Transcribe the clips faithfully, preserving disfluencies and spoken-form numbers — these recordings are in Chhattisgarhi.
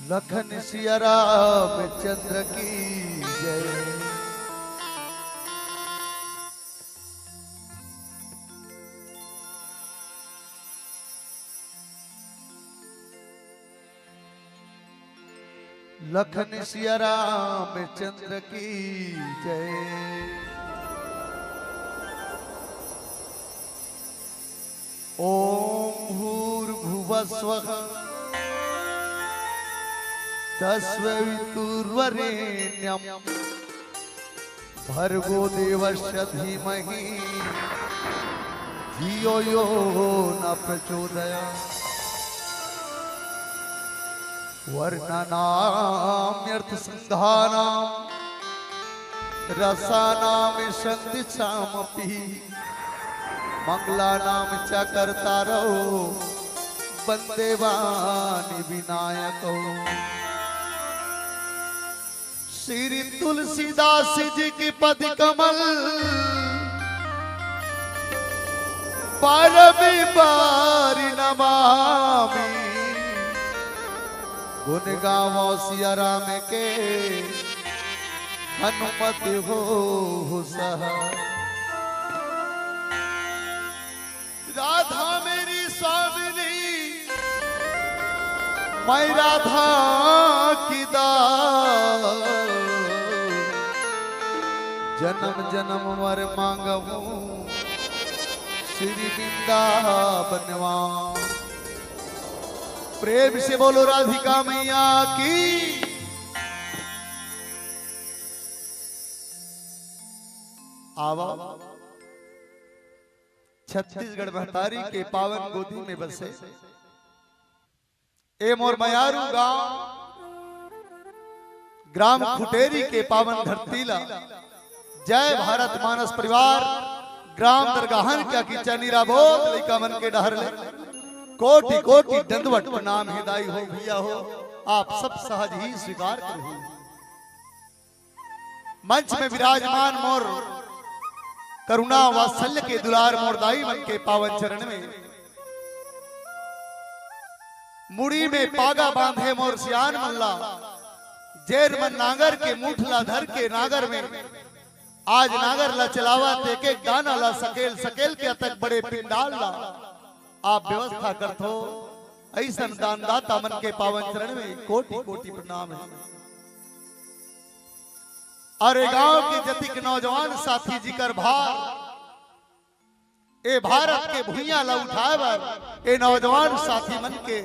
लखन सिया रामचंद्र की जय। लखन सिया रामचंद्र की जय। ओम भूर्भुवः स्वः तस्वितुर्वरेण्यं भर्गो देवस्य धीमहि धियो यो न प्रचोदयात्। वर्णानामर्थसंघानां रसानां संदिशामपि मंगलानां च कर्तारौ वंदेवानि विनायकौ। श्री तुलसीदास जी की पद कमल बारंबार नमामि। गुण गावो सिया राम के हनुमत होहु सहाय। राधा मेरी स्वामिनी, मैं राधा की दास। जन्म जन्म वर मांगहूं श्री वृंदावन वास। प्रेम से बोलो राधिका मैया की। आवा छत्तीसगढ़ महतारी के पावन गोदी में बसे ए मोर मयारू गांव ग्राम खुटेरी के पावन धरती ला जय भारत मानस परिवार ग्राम दरगाहन क्या की चनीरा बोल लइका मन के डहर ले कोटि कोटि दंडवत प्रणाम हे दाई हो भैया हो। आप सब सहज ही स्वीकार करो। मंच में विराजमान मोर करुणा वात्सल्य के दुलार मोर दाई मन के पावन चरण में मुड़ी में पागा बांधे मोर सियान मन ला जेर मन नांगर के मुठ ला धर के नांगर में आज नांगर ला चलावत एक एक दाना ला सकेल सकेल के अतक बड़े पिंडाल ला आप व्यवस्था करथो। ऐसन दानदाता मन के पावन चरण में कोटि कोटि प्रणाम हे। अरे गांव के जतिक नौजवान साथी जिकर भार ए भारत के भुइयां ला उठाए बर ए नौजवान साथी मन के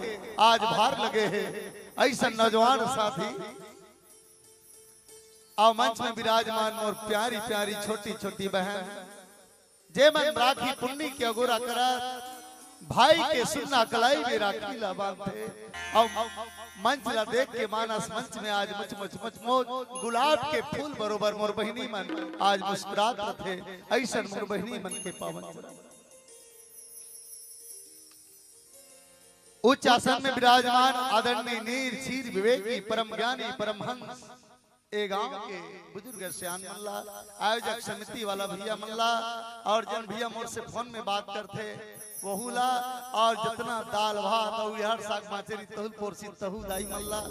आज भार लगे हे। ऐसन नौजवान साथी अउ मंच में विराजमान मोर प्यारी प्यारी छोटी छोटी बहन जे मन राखी पुन्नी के अगोरा करत भाई के सुन्ना कलाई में राखी ला बांधथे। अउ मंच ला देख के मानस मंच में आज मुच मुच मुच मुच गुलाब के फूल बरोबर मोर बहिनी मन आज मुस्कुरात रथे। ऐसन मोर बहिनी मन के पावन चरण। उच्च आसन में विराजमान आदरणीय नीर चीर विवेकी परम ज्ञानी परमहंस ए गांव के बुजुर्ग सियान मन ला, आयोजक समिति वाला भैया मन ला, और जन भैया मोर से फोन में बात करथे वहू ला, और जतना दाल भात अउ इहर साग माचरी तहुल पोरसी तहू दाई मन ला,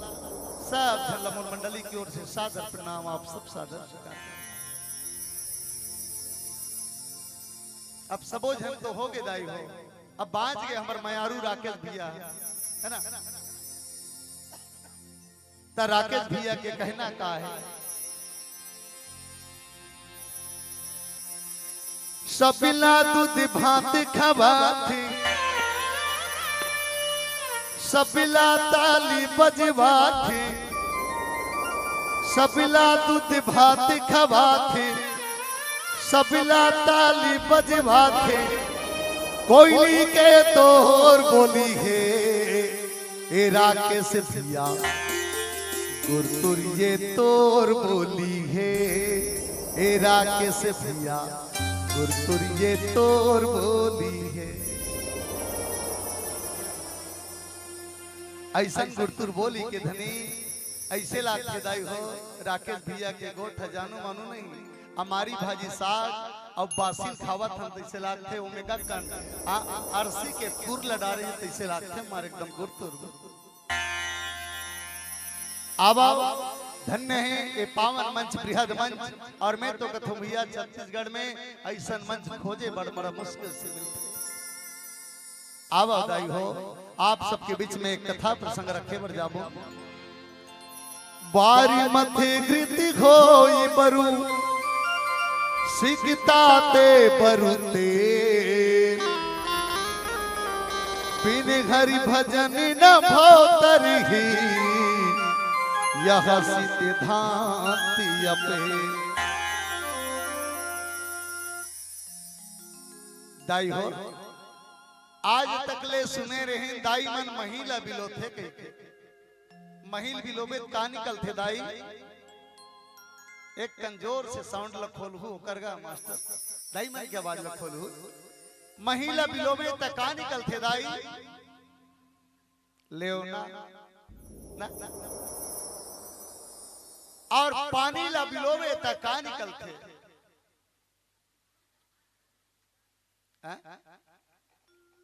सब झन ला मोर मंडली की ओर से सादर प्रणाम। आप सब सादर स्वीकार करें। अब सबो झन तो हो गे दाई हो, अब बांच गे हमर मयारू राकेश भैया, है ना? त राकेश भैया के कहना का हे? सबला दूध भात खवाथे, सबला ताली बजवाथे, सबला दूध भात खवाथे, सबला ताली बजवाथे, कोयली के तोर बोली हे। ए राकेश भैया, गुरतुर ये तोर बोली हे। ए राकेश भैया, गुरतुर ये तोर बोली हे। ऐसन गुरतुर बोली के धनी, ऐसे लागथे दाई हो, राकेश भैया के गोठ जानू मानू नहीं। अमारी भाजी साग अउ बासिल खावत हन तइसे लागथे, ओमे का कन आ, अरसी के फूर ल डारे हे तइसे लागथे, हमार एकदम गुरतुर। आवा, धन्य हे ये पावन मंच, बृहद मंच। अउ मैं तो कथों भैया, छत्तीसगढ़ में अइसन मंच खोजे बड़ बड़ा मुश्किल से मिलथे। आवा दाई हो, आप सबके बीच में एक कथा प्रसंग रखे बर जाबो। बारी मथे घृति घोई बरु, सिकता ते बरु तेल। बिन हरि भजन न भो तरही, यह सिद्धांत अपेल। दाई हो, आज तक ले सुने रहेन दाई मन महिला बिलोथे कहिके। महिल बिलोबे त का निकलथे दाई? एक कन जोर से साउंड ल खोलहू, ओकर गा मास्टर। दाई मन के आवाज ल खोलहू। महिला बिलोबे त का निकलथे दाई? लेव ना, ना। अउ पानी ल बिलोबे त का निकलथे? हैं?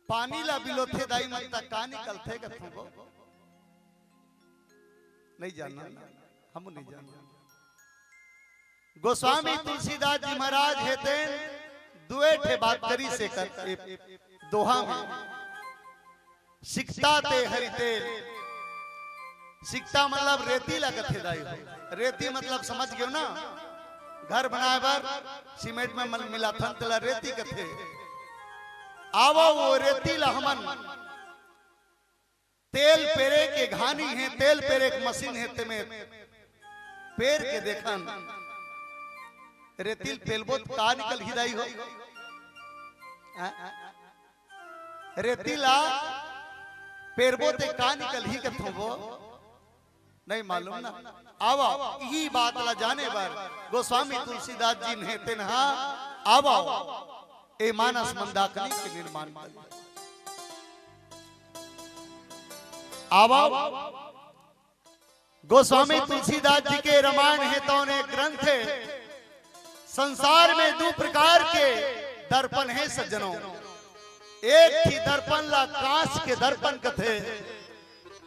पानी ल बिलोथे दाई मन त का निकलथे कथों गो? नइ जानन, हम नइ जानन। गोस्वामी तुलसीदास जी महाराज हे तेन दुए ठे बात करिस एकर, ए दोहा में। सिकता ते हरि तेल। सिकता मतलब रेती ला कथे दाई हो। रेती मतलब समझ गेव ना, घर बनाए बर सीमेंट में मल-, मिलाथन तेला रेती कथे। आवा वो रेती ला हमन तेल पेरे के घानी हे, तेल पेरे के मशीन हे, तेमे पेर के देखन, रेती ल पेलबो त का निकलही दाई हो? आ? रेती ला पेरबो ते का निकलही कथों गो? नइ मालूम ना। आवा, इही बात ला जाने बर गोस्वामी तुलसीदास जी ने तेन हा, आवा, ए मानस मंदाकिनी के निर्माण करिस। आवा, गोस्वामी तुलसीदास जी के रामायण हे तौन एक ग्रंथ हे। संसार में दू प्रकार के दर्पण हे सज्जनों। एक ही दर्पण ला कांच के दर्पण कथे।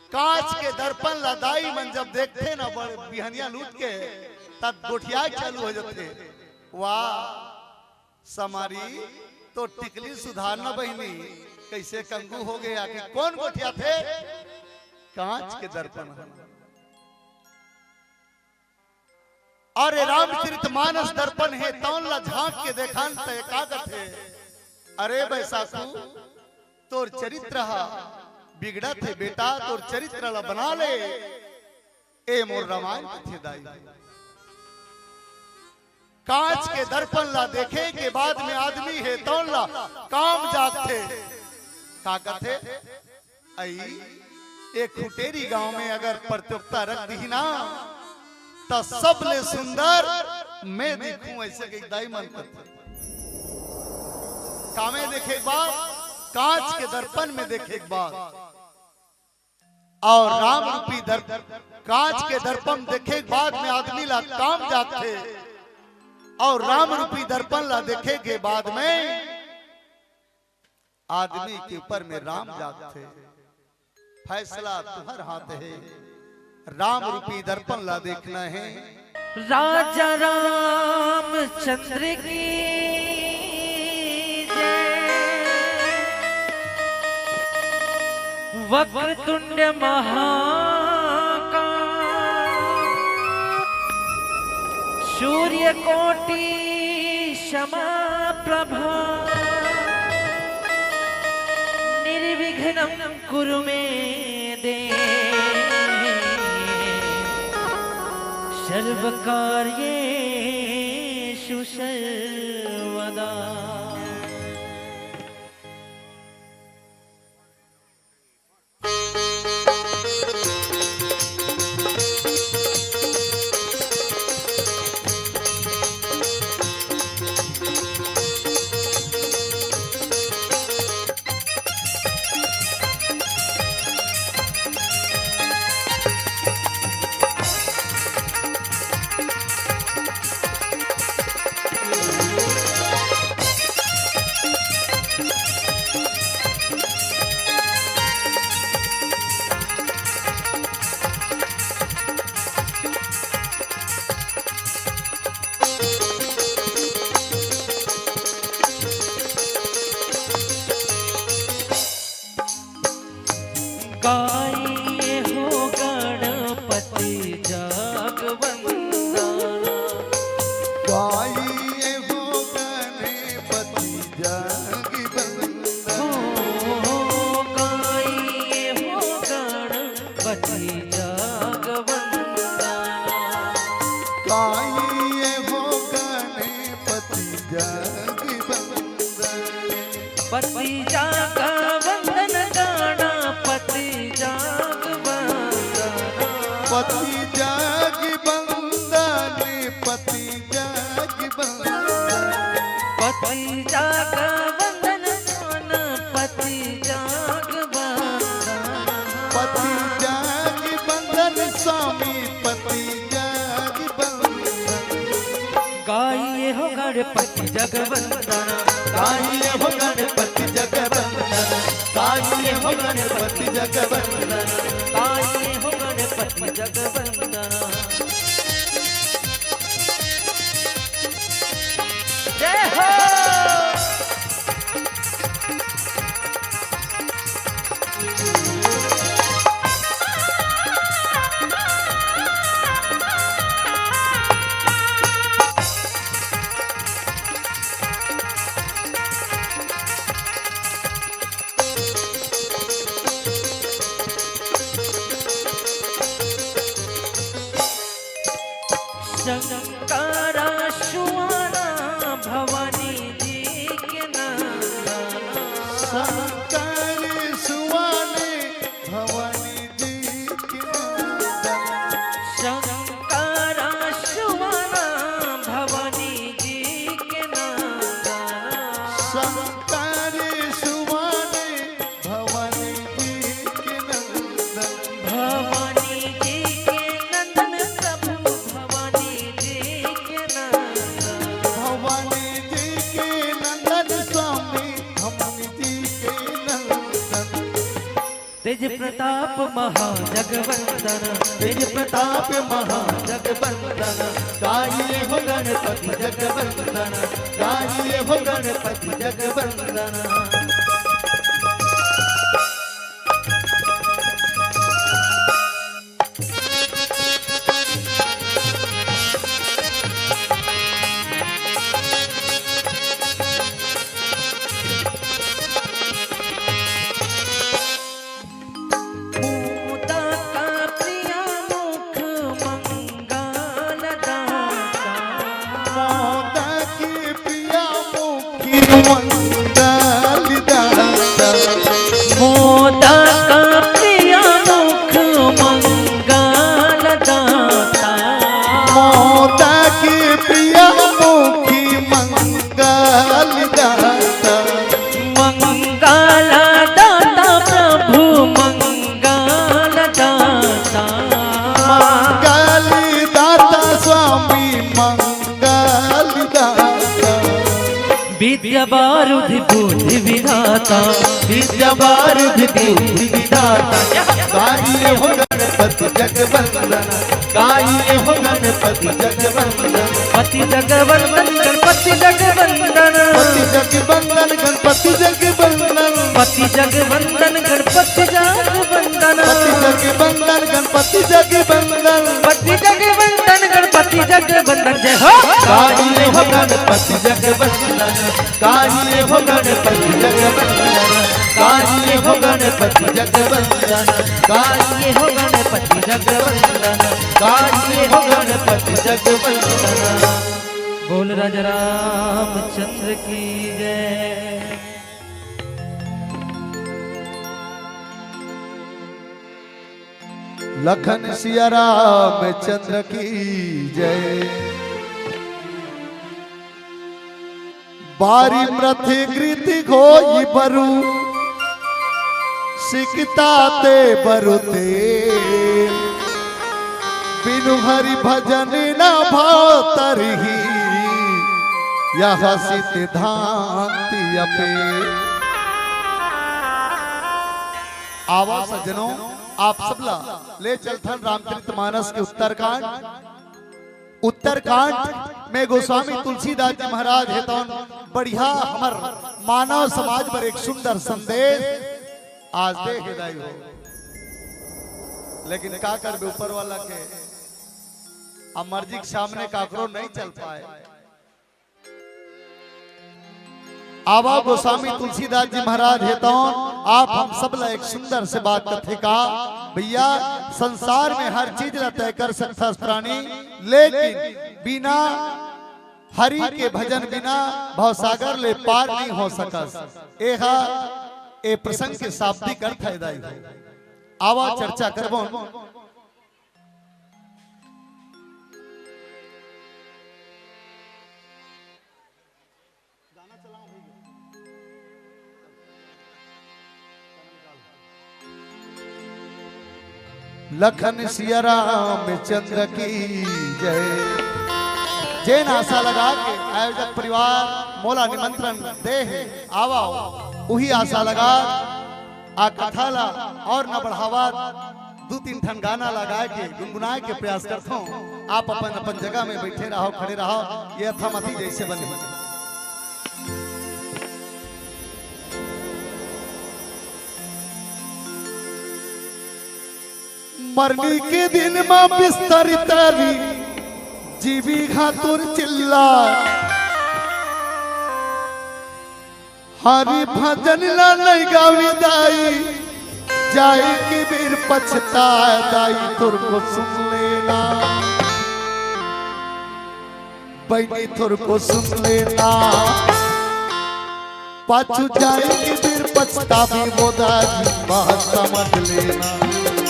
कांच के दर्पण ला दाई मन जब देखथे ना बड़ बिहनिया ल उठ के, तब गोठियाए चालू हो जाथे। वाह, समारी, तो टिकली सुधार ना बहिनी, कइसे कंगू हो गे, आखिर कोन गोठियाथे? कांच के दर्पण हे। अरे रामचरित मानस दर्पण हे, तौन ला झांक के देखन त का कथे? अरे बैसाखू, तोर चरित्र ह बिगड़त हे बेटा, तोर चरित्र ला बना ले। ए मोर रामायण कथे दाई। कांच के दर्पण ला देखे के बाद में आदमी हे तौन ला काम जागथे। का कथे? अई, ए खुटेरी गांव में अगर प्रतियोगिता रख दिही ना, त सबले सुंदर मैं दिखूं, अइसे कहिके दाई मन कथे। कामे देखे के बाद, कांच के दर्पण में देखे के बाद। अउ राम रूपी दर्प-, कांच के दर्पण देखे के बाद में आदमी ला काम जागथे। अउ राम रूपी दर्पण ला देखे के बाद में आदमी के ऊपर में राम जागथे। फैसला तुंहर हाथ हे, राम रूपी दर्पण ला देखना हे। राजा रामचंद्र की जय। वक्रतुंड महाकाय, सूर्यकोटि समाप्रभा, निर्विघ्नं कुरु मे देव, सर्वकार्येषु सर्वदा। ताई हो गणपति जग बंदन। पति जग बंदन गणपति जग बंदन। पति जग बंदन, पति जग बंदन। पति जग बंदन गणपति जग बंदन। पति जग बंदन स्वामी, पति जग बंदन। गाइए हो गणपति जग बंदन। गाइए हो गणपति जग बंदन। गाइए हो गणपति जग बंदन। गाइए हो गणपति जग बंदन। जय हो। शंकर सुहाना भवानी जी के नंदन। शंकर सुहाने भवानी जी के नंदन। शंकर सुहाना भवानी जी के नंदन। शंकर सुहाने भवानी जी के नंदन। भवानी जी के नंदन प्रभु, भवानी जी के नंदन। भवानी जी के नंदन स्वामी, भवानी जी के नंदन। तेज प्रताप महाजगवंदन, तेज प्रताप महाजगवंदन। गाइए हो गणपति जगवंदन, गाइए हो गणपति जगवंदन। मोदक प्रिय मुख मंगल दाता। मोदक प्रिय मुख मंगल दाता। मोदक प्रिय मुख मंगल दाता। मोदक प्रिय मुख मंगल दाता। मंगल दाता प्रभु मंगल दाता। मंगल दाता स्वामी मंगल दाता। विद्या वारिधि बुद्धि विधाता। विद्या वारिधि बुद्धि विधाता। गाइए हो गणपति जगवंदन। गाइए हो गणपति जगवंदन। पति जगवंदन गणपति जगवंदन। पति जगवंदन गणपति जगवंदन। पति जगवंदन गणपति जगवंदन। पति जगवंदन गणपति जगवंदन। पति जगवंदन गणपति जगवंदन। जय हो। गाइए हो गणपति जगवंदन। गाइए हो गणपति जगवंदन। गाइए हो गणपति जगवंदन। गाइए हो गणपति जगवंदन। गाइए हो गणपति जगवंदन। बोल राजा रामचंद्र की जय। लखन सिया रामचंद्र की जय। बारी पृथ्वी गृति होई बरु, सिकता ते बरु तेल। बिनु हरि भजन न भाव तरही, यह सिद्धांत अपे। आवा सज्जनों, आप सबला ले चलथन रामचरित मानस के उत्तरकांड। उत्तरकांड में गोस्वामी तुलसीदास जी महाराज हे तौन बढ़िया हमर मानव समाज बर एक सुंदर संदेश आज दे हे दाई हो। लेकिन का करबे, ऊपर वाला के अब मर्जी के सामने काकरो नहीं चल पाए। आवा गोस्वामी तुलसीदास जी महाराज हे तौन आप हम सब ला एक सुंदर से बात कथे का। भैया, संसार में हर चीज ला तय कर सकथस प्राणी, लेकिन बिना हरि के भजन बिना भवसागर ले पार नहीं हो सकस। एहा ए प्रसंग के शाब्दिक अर्थ हे दाई। आवा चर्चा करबो। लखन सिया रामचंद्र की जय। जेन आशा लगा के आयोजक परिवार मोला निमंत्रण दे हे, आवा, उही आशा लगा आ कथा ला और न बढ़ावा, दू तीन ठन गाना ला गाए के, गुनगुनाए के प्रयास करथों। आप अपन अपन जगह में बैठे रहो, खड़े रहो, ये यथामति जैसे बने। मरनी के दिन मा बिस्तर तरी जीवी घातुर चिल्ला, हरि भजन ला नहीं गावे दाई, जाए के बेर पछताए दाई, तोर को सुन लेना। बहिनी तोर को सुन लेना, पाछू जाए के बेर पछताबी वो दाई, बात समझ लेना।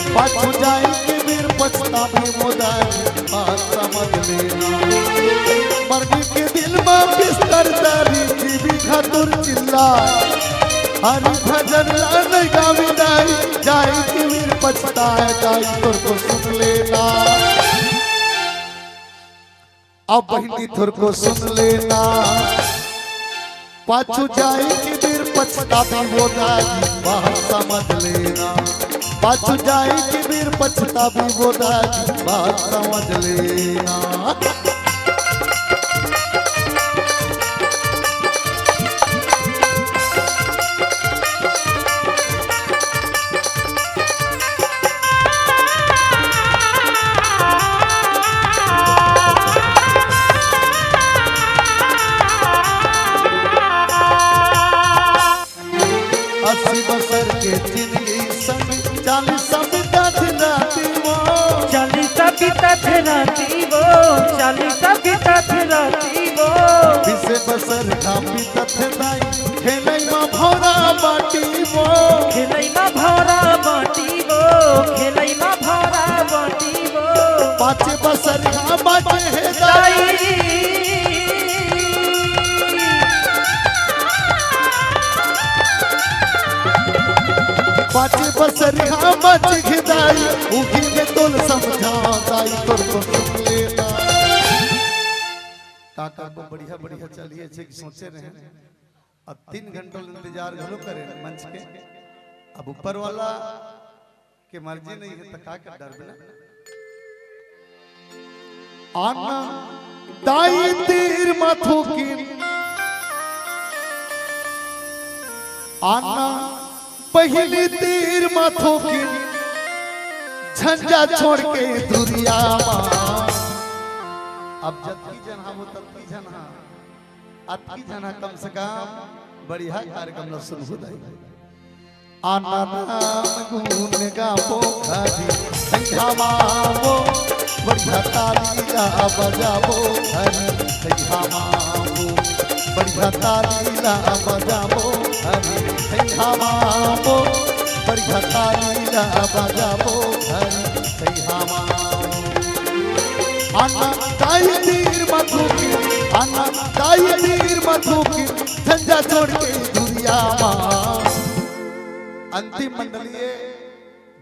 पाछू जाए के बेर पछताबी वो दाई, बात समझ लेना। मरनी के दिन मा बिस्तर तरी जीवी घातुर चिल्ला, हरि भजन ला नहीं गावे दाई, जाए के बेर पछताए दाई, तोर को सुन लेना। अब बहिनी तोर को सुन लेना, पाछू जाए के बेर पछताबी वो दाई, बात समझ लेना। पाछू जाए के बेर पछताबी वो दाई, बात समझ लेना। अस्सी बसर के जिनगी संग चालीस बितत राती वो। चालीस बितत राती वो, चालीस बितत राती वो। बीसे बसर का बितत दाई, खेलई मा भौरा बाटी वो। खेलई मा भौरा बाटी वो, खेलई मा भौरा बाटी वो। पाँच बसर का बाटे हे दाई। दाई। पाँच बसर का बाटे हे दाई, उही में तोल समझा दाई, तोर को सुन लेना। काका को बढ़िया बढ़िया चलिए छे कि सोचे रहे। अब तीन घंटा इंतजार घलो करे मंच के। अब ऊपर वाला के मर्जी नहीं है तो का कर डर बिना। आना दाई तीर माथो की, आना पहली तीर माथो की, झंझा छोड़ के दुरिया मा। अब जतकी झन हा वो ततकी झन हा, अतकी झन हा कम से कम बढ़िया कार्यक्रम ला सुनहू दाई। आना नाम गुन गाबो हरि संघा मा वो, बढ़िया ताली ला बजाबो हरि संघा मा वो, बढ़िया ताली ला बजाबो हरि संघा मा वो, बढ़िया ताली ला बजाबो हरि संघा मा वो। आना दाई तीर माथो की, आना दाई तीर माथो की, झंझा छोड़ के दुरिया मा। अंतिम मंडली हे,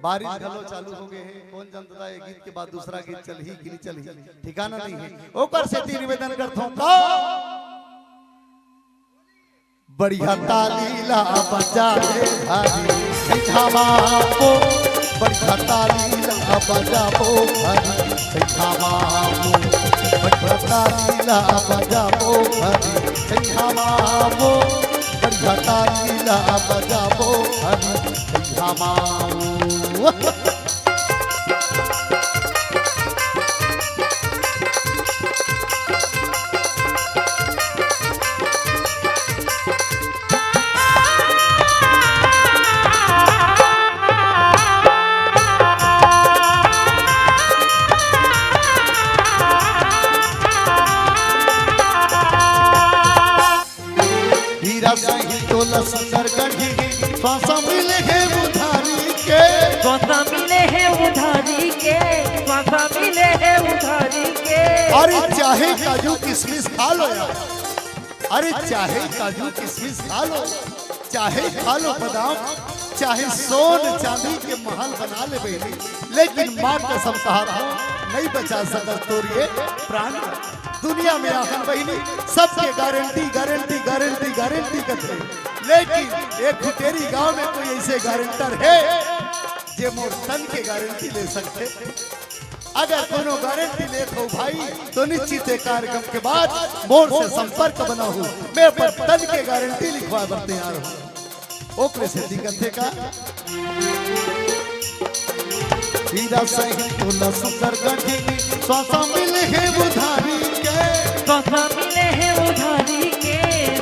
बारिश घलो चालू हो गए हे। कौन जानता हे, ये गीत के बाद दूसरा गीत चलही कि नहीं चलही, ठिकाना नहीं हे। ओकर सेती निवेदन करथों का, बढ़िया ताली ला बजा हे हरि संघा मा वो, बढ़िया ताली ला बजाबो हरि संघा मा वो, बढ़िया ताली ला बजाबो हरि संघा मा वो, बढ़िया ताली ला बजाबो हरि संघा मा वो। श्वासा मिले हे उधारी के। श्वासा मिले हे उधारी के। श्वासा मिले हे उधारी के। अरे चाहे काजू किशमिश खा लो यार, अरे चाहे काजू किशमिश खा लो, चाहे खा लो बादाम, चाहे सोन चांदी के महल बना ले बहिनी, लेकिन माँ कसम कहा था, नहीं बचा सकत तोर ये प्राण। दुनिया में आखन बहिनी सबके गारंटी, गारंटी, गारंटी, गारंटी करथे, लेकिन एक खुटेरी गांव में कोई ऐसे गारंटर है जे मोर तन के गारंटी ले सकथे? अगर कोनो गारंटी लेत हो भाई, तो निश्चित ये कार्यक्रम के बाद मोर से संपर्क बनाहू। मैं अपन तन के गारंटी लिखवाए बर तैयार हूँ। ओकरे सेती कथे का, हीरा सही तोला सुंदर गढ़ी, श्वासा मिले हे उधारी के। श्वासा मिले हे उधारी के।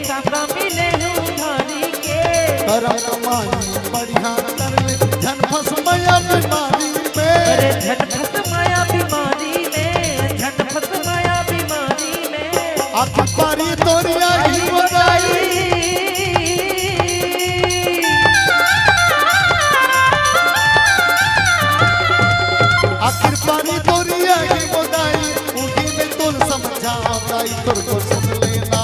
श्वासा मिले हे उधारी के। करम कमाई बढ़िया कर ले, झन फस मया बीमारी में। अरे झन फस मया बीमारी में। झन फस मया बीमारी में। आखिर पारी तोरिया ही बताई। आखिर पारी तोरिया ही मोदाई, उही में तोर समझा जाई, तोर को सुन लेना।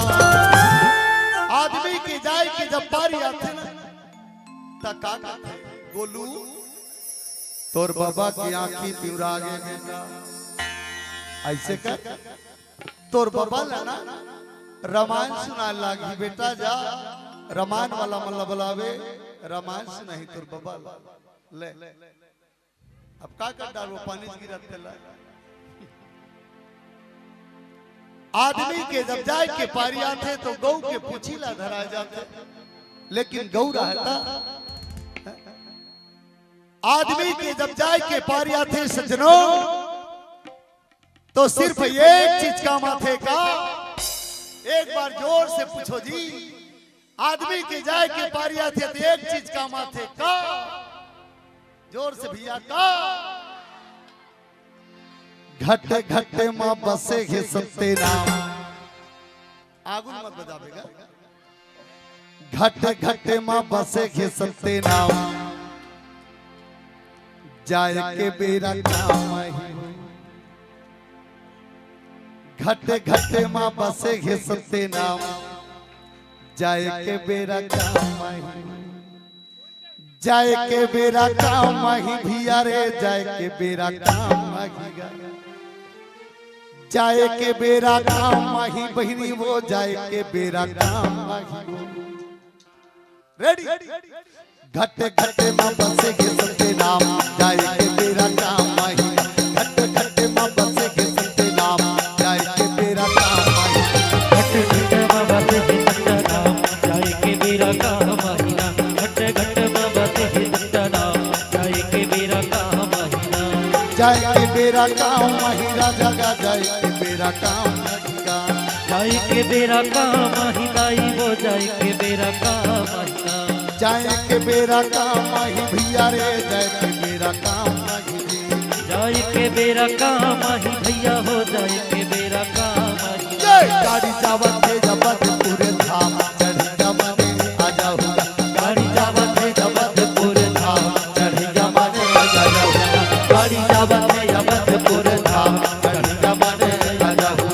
आदमी के जाए के जब पारी आथे ना, त का कहथे? गोलू, तोर बाबा की आंखी पिउरा गे बेटा। ऐसे कर, तोर बाबा ला ना रामायण सुनाए लागही बेटा, जा रामायण वाला मन ला बलावे, रामायण सुनाही तोर बाबा ला। ले, अब का कर डारबो, पानी गिरत तेला। आदमी के जब जाए के पारी आथे तो गऊ के पूछी ला धरा जाथे, लेकिन गऊ रहता। आदमी के जब जाए के पारी आथे सज्जनों, तो सिर्फ एक चीज काम आथे का? एक बार जोर से पूछो जी, आदमी के जाए के पारी आथे तो एक चीज काम आथे का? जोर से भैया का? घट घट मा बसे हे सत्यनाम। आगू मत बजाबे गा। घट घट मा बसे हे सत्यनाम, जाए के बेरा काम आही। घट घट मा बसे हे सत्यनाम, जाए के बेरा काम आही। जाए के बेरा काम आही भैया रे, जाए के बेरा काम आही गा। जाए के बेरा काम आही बहिनी वो, जाए के बेरा काम आही वो। रेडी? घट घट मा बसे हे सत्यनाम, जाए के बेरा काम आही। घट घट मा बसे हे सत्यनाम, जाए के बेरा काम आही। घट घट मा बसे हे सत्यनाम, जाए के बेरा काम आही ना। घट घट मा बसे हे सत्यनाम, जाए के बेरा काम आही ना। जाए के बेरा काम आही राजा गा, जाए के बेरा काम आही गा। जाए के बेरा काम आही दाई वो, जाए के बेरा काम आही ना। जाए के बेरा काम आही भैया रे, जाए के बेरा काम आही जी। जाए के बेरा काम आही भैया हो, जाए के बेरा काम आही। जय गाड़ी जावत हे जबतपुर धाम, चढ़ जमने आ जाहू। गाड़ी जावत हे जबतपुर धाम, चढ़ जमने आ जाहू। गाड़ी जावत हे जबतपुर धाम, चढ़ जमने आ जाहू।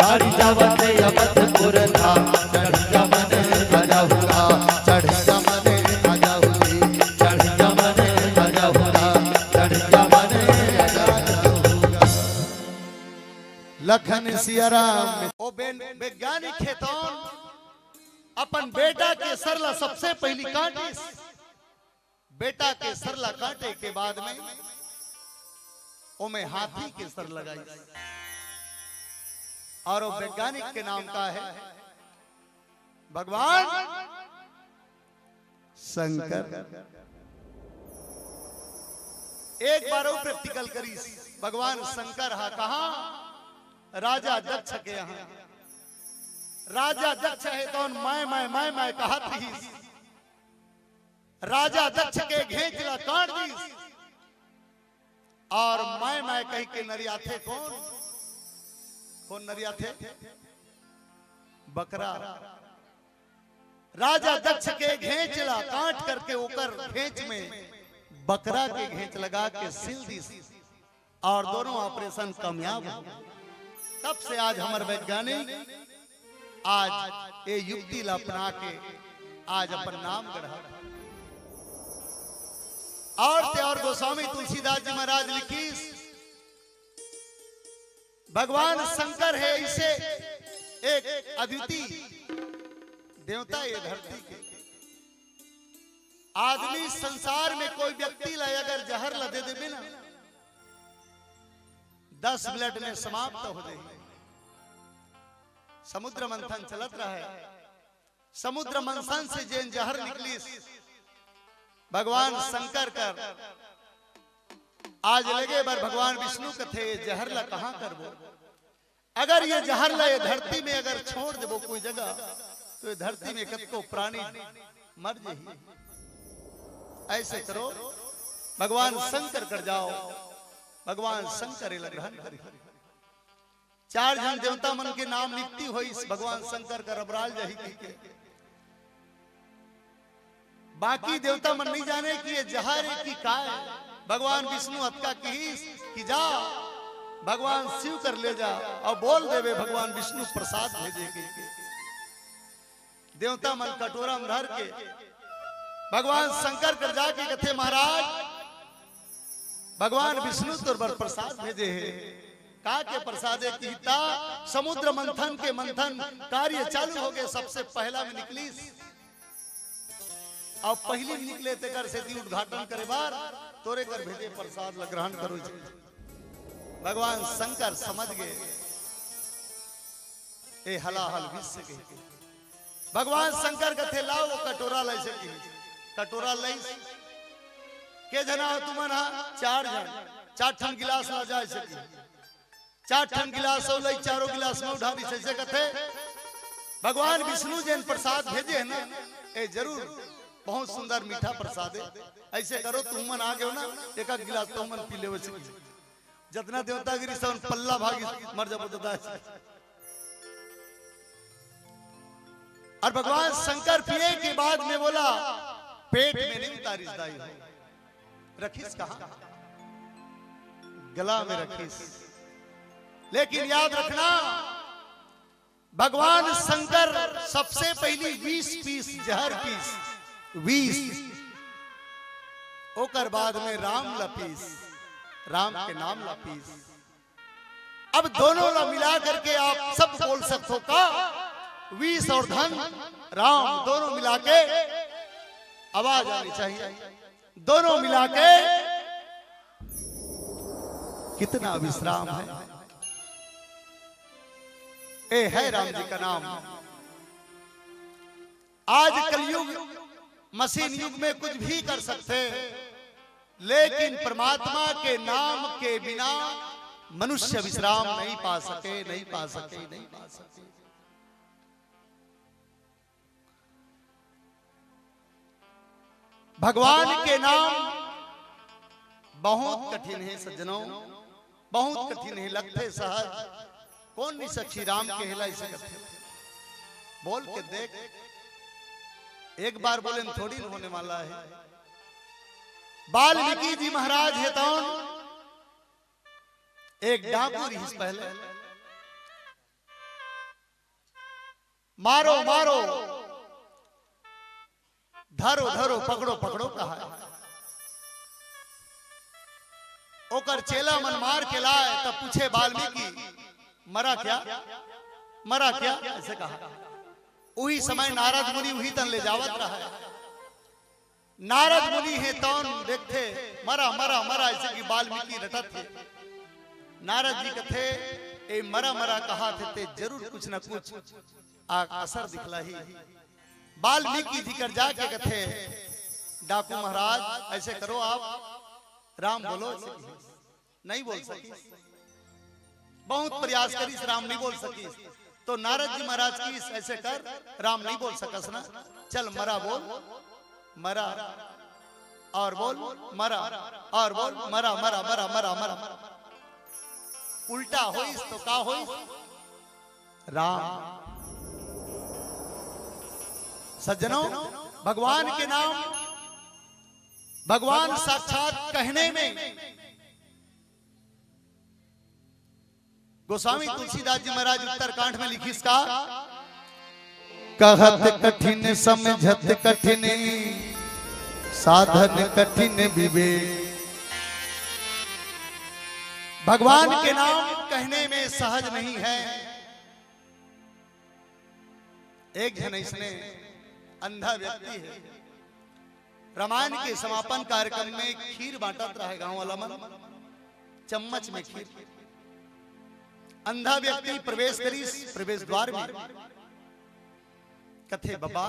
गाड़ी जावत हे जबतपुर धाम, चढ़ जमने आ जाहू। चढ़ जमने आ जाहू। चढ़ जमने आ जाहू। चढ़ जमने आ जाहू। लखन सियाराम। ओ बेन-, वैज्ञानिक हे तौन अपन बेटा के सर ला सबसे पहली काटिस। बेटा के सर ला काटे के बाद में ओमे हाथी के सर लगाइस। और वो वैज्ञानिक के नाम का हे? भगवान शंकर। एक बार अउ practical करिस भगवान शंकर हा, कहा? राजा दक्ष के यहाँ। राजा दक्ष हे तौन माय माय माय माय कहत रहिस। राजा दक्ष के घेंच ला काट दिस। और माय माय कहि के नरियाथे कोन? कोन नरियाथे? बकरा। राजा दक्ष के घेंच ला काट करके ओकर घेंच में बकरा के घेंच लगा के सिल दिस और दोनों ऑपरेशन कामयाब हो। तब से आज हमर वैज्ञानिक आज ये युक्ति ला अपना के आज अपन नाम गढ़ा। और ते और गोस्वामी तुलसीदास जी महाराज लिखिस, भगवान शंकर हे ऐसे एक अद्वितीय देवता ये धरती के। आदमी संसार में कोई व्यक्ति ला अगर जहर ला दे देबे ना, दस मिनट में समाप्त हो जाए। समुद्र मंथन चलत रहे, समुद्र मंथन से जेन जहर निकलिस, भगवान शंकर कर आज लगे बर भगवान विष्णु कथे, "ये जहर ला कहाँ करबो? अगर ये जहर ला ये धरती में अगर छोड़ देबो कोई जगह, तो ये धरती में कतको प्राणी मर जाही। ऐसे करो, भगवान शंकर कर जाओ, भगवान शंकर ये ला ग्रहण करी।" चार झन देवता मन के नाम नियुक्ति होइस, भगवान शंकर कर अबराल जाही कहिके। बाकी देवता मन नहीं जाने कि ये जहर हे कि काय। भगवान विष्णु अतका किहिस कि जा, भगवान शिव कर ले जा और बोल देबे भगवान विष्णु प्रसाद भेजे कहिके। देवता मन कटोरा में धर के भगवान शंकर कर जाके कथे, "महाराज, भगवान विष्णु तोर बर प्रसाद भेजे हे।" "का के प्रसाद हे?" "किहिस त समुद्र मंथन के मंथन कार्य चालू हो गए, सबसे पहला में निकलिस, अब पहली में निकले तेकर सेती उद्घाटन करे बर तोरे कर भेजे प्रसाद ला ग्रहण करो।" भगवान शंकर समझ गए, ए हलाहल विष कहिके। भगवान शंकर कथे, "लाओ वो कटोरा ला," ऐसे कहिस। कटोरा लइस। "के झन हा तुमन हा?" "चार झन।" "चार ठन गिलास ला जा," ऐसे कहिस। चार ठन गिलास अउ लइस, चारों गिलास में उठा दिस, ऐसे कथे, "भगवान विष्णु जेन प्रसाद भेजे हे ना, ए जरूर बहुत सुंदर मीठा प्रसाद हे। ऐसे करो, तुमन आ गयो ना, एक आध गिलास तुमन पी लेवो।" जतना देवता गिरी सन पल्ला भागी मर जाबो दादा। और भगवान शंकर पिए के बाद में बोला, "पेट में नहीं उतारिस दाई हो।" रखिस कहाँ? गला में रखिस। लेकिन याद रखना, भगवान शंकर सबसे पहली विष पीस, जहर पीस, विष। ओकर बाद में राम ला पीस, राम के नाम ला पीस। अब दोनों ला मिला करके आप सब बोल सकते हो का? विष और धन, राम, दोनों मिला के आवाज आनी चाहिए। दोनों मिला के कितना विश्राम है। ए है राम जी का नाम। आज कलयुग, मशीन युग में कुछ भी कर सकते हैं, लेकिन परमात्मा के नाम के बिना मनुष्य विश्राम नहीं पा सके, नहीं पा सके, नहीं पा सके। भगवान के नाम बहुत कठिन है सज्जनों, बहुत कठिन है, लगथे सहज। कोन नइ सकही राम के हेला अइसे करथे। बोल के देख, एक बार बोले में थोड़ी न होने वाला है। वाल्मीकि जी महाराज हे तौन एक डाकू रिहिस पहले, मारो, मारो, धरो, धरो, पकड़ो, पकड़ो कहा। ओकर चेला मन मार के लाए, तब पूछे वाल्मीकि, "मरा क्या? मरा क्या?" ऐसे कहा। उही समय नारद मुनि उही तन ले जावत रहा। नारद मुनि हे तौन देखथे, "मरा, मरा, मरा," ऐसे कि वाल्मीकि रटत हे। नारद जी कथे, "ए मरा, मरा कहा थे, ते जरूर कुछ न कुछ आ, असर दिखलाही।" वाल्मीकि जी कर जाके कथे, "डाकू महाराज, ऐसे करो आप, राम बोलो।" ऐसे कहिस। नहीं बोल सकिस। बहुत प्रयास करिस, राम नहीं बोल सकिस। तो नारद जी महाराज कहिस, "ऐसे कर, राम नहीं बोल सकस ना, चल मरा बोल, मरा, और बोल, मरा, और बोल, मरा, मरा, मरा, मरा, मरा।" उल्टा होइस तो का होइस? राम। सज्जनों, भगवान के नाम, भगवान साक्षात कहने में गोस्वामी तुलसीदास जी महाराज उत्तरकांड में लिखिस का, कहत कठिन समझत कठिन, साधन कठिन विवेक। भगवान के नाम कहने में सहज नहीं है। एक झन अइसने अंधा व्यक्ति हे, रामायण के समापन कार्यक्रम में खीर बांटत रहे गांव वाला मन, चम्मच में खीर। अंधा व्यक्ति प्रवेश करिस प्रवेश द्वार में, कथे, "बबा,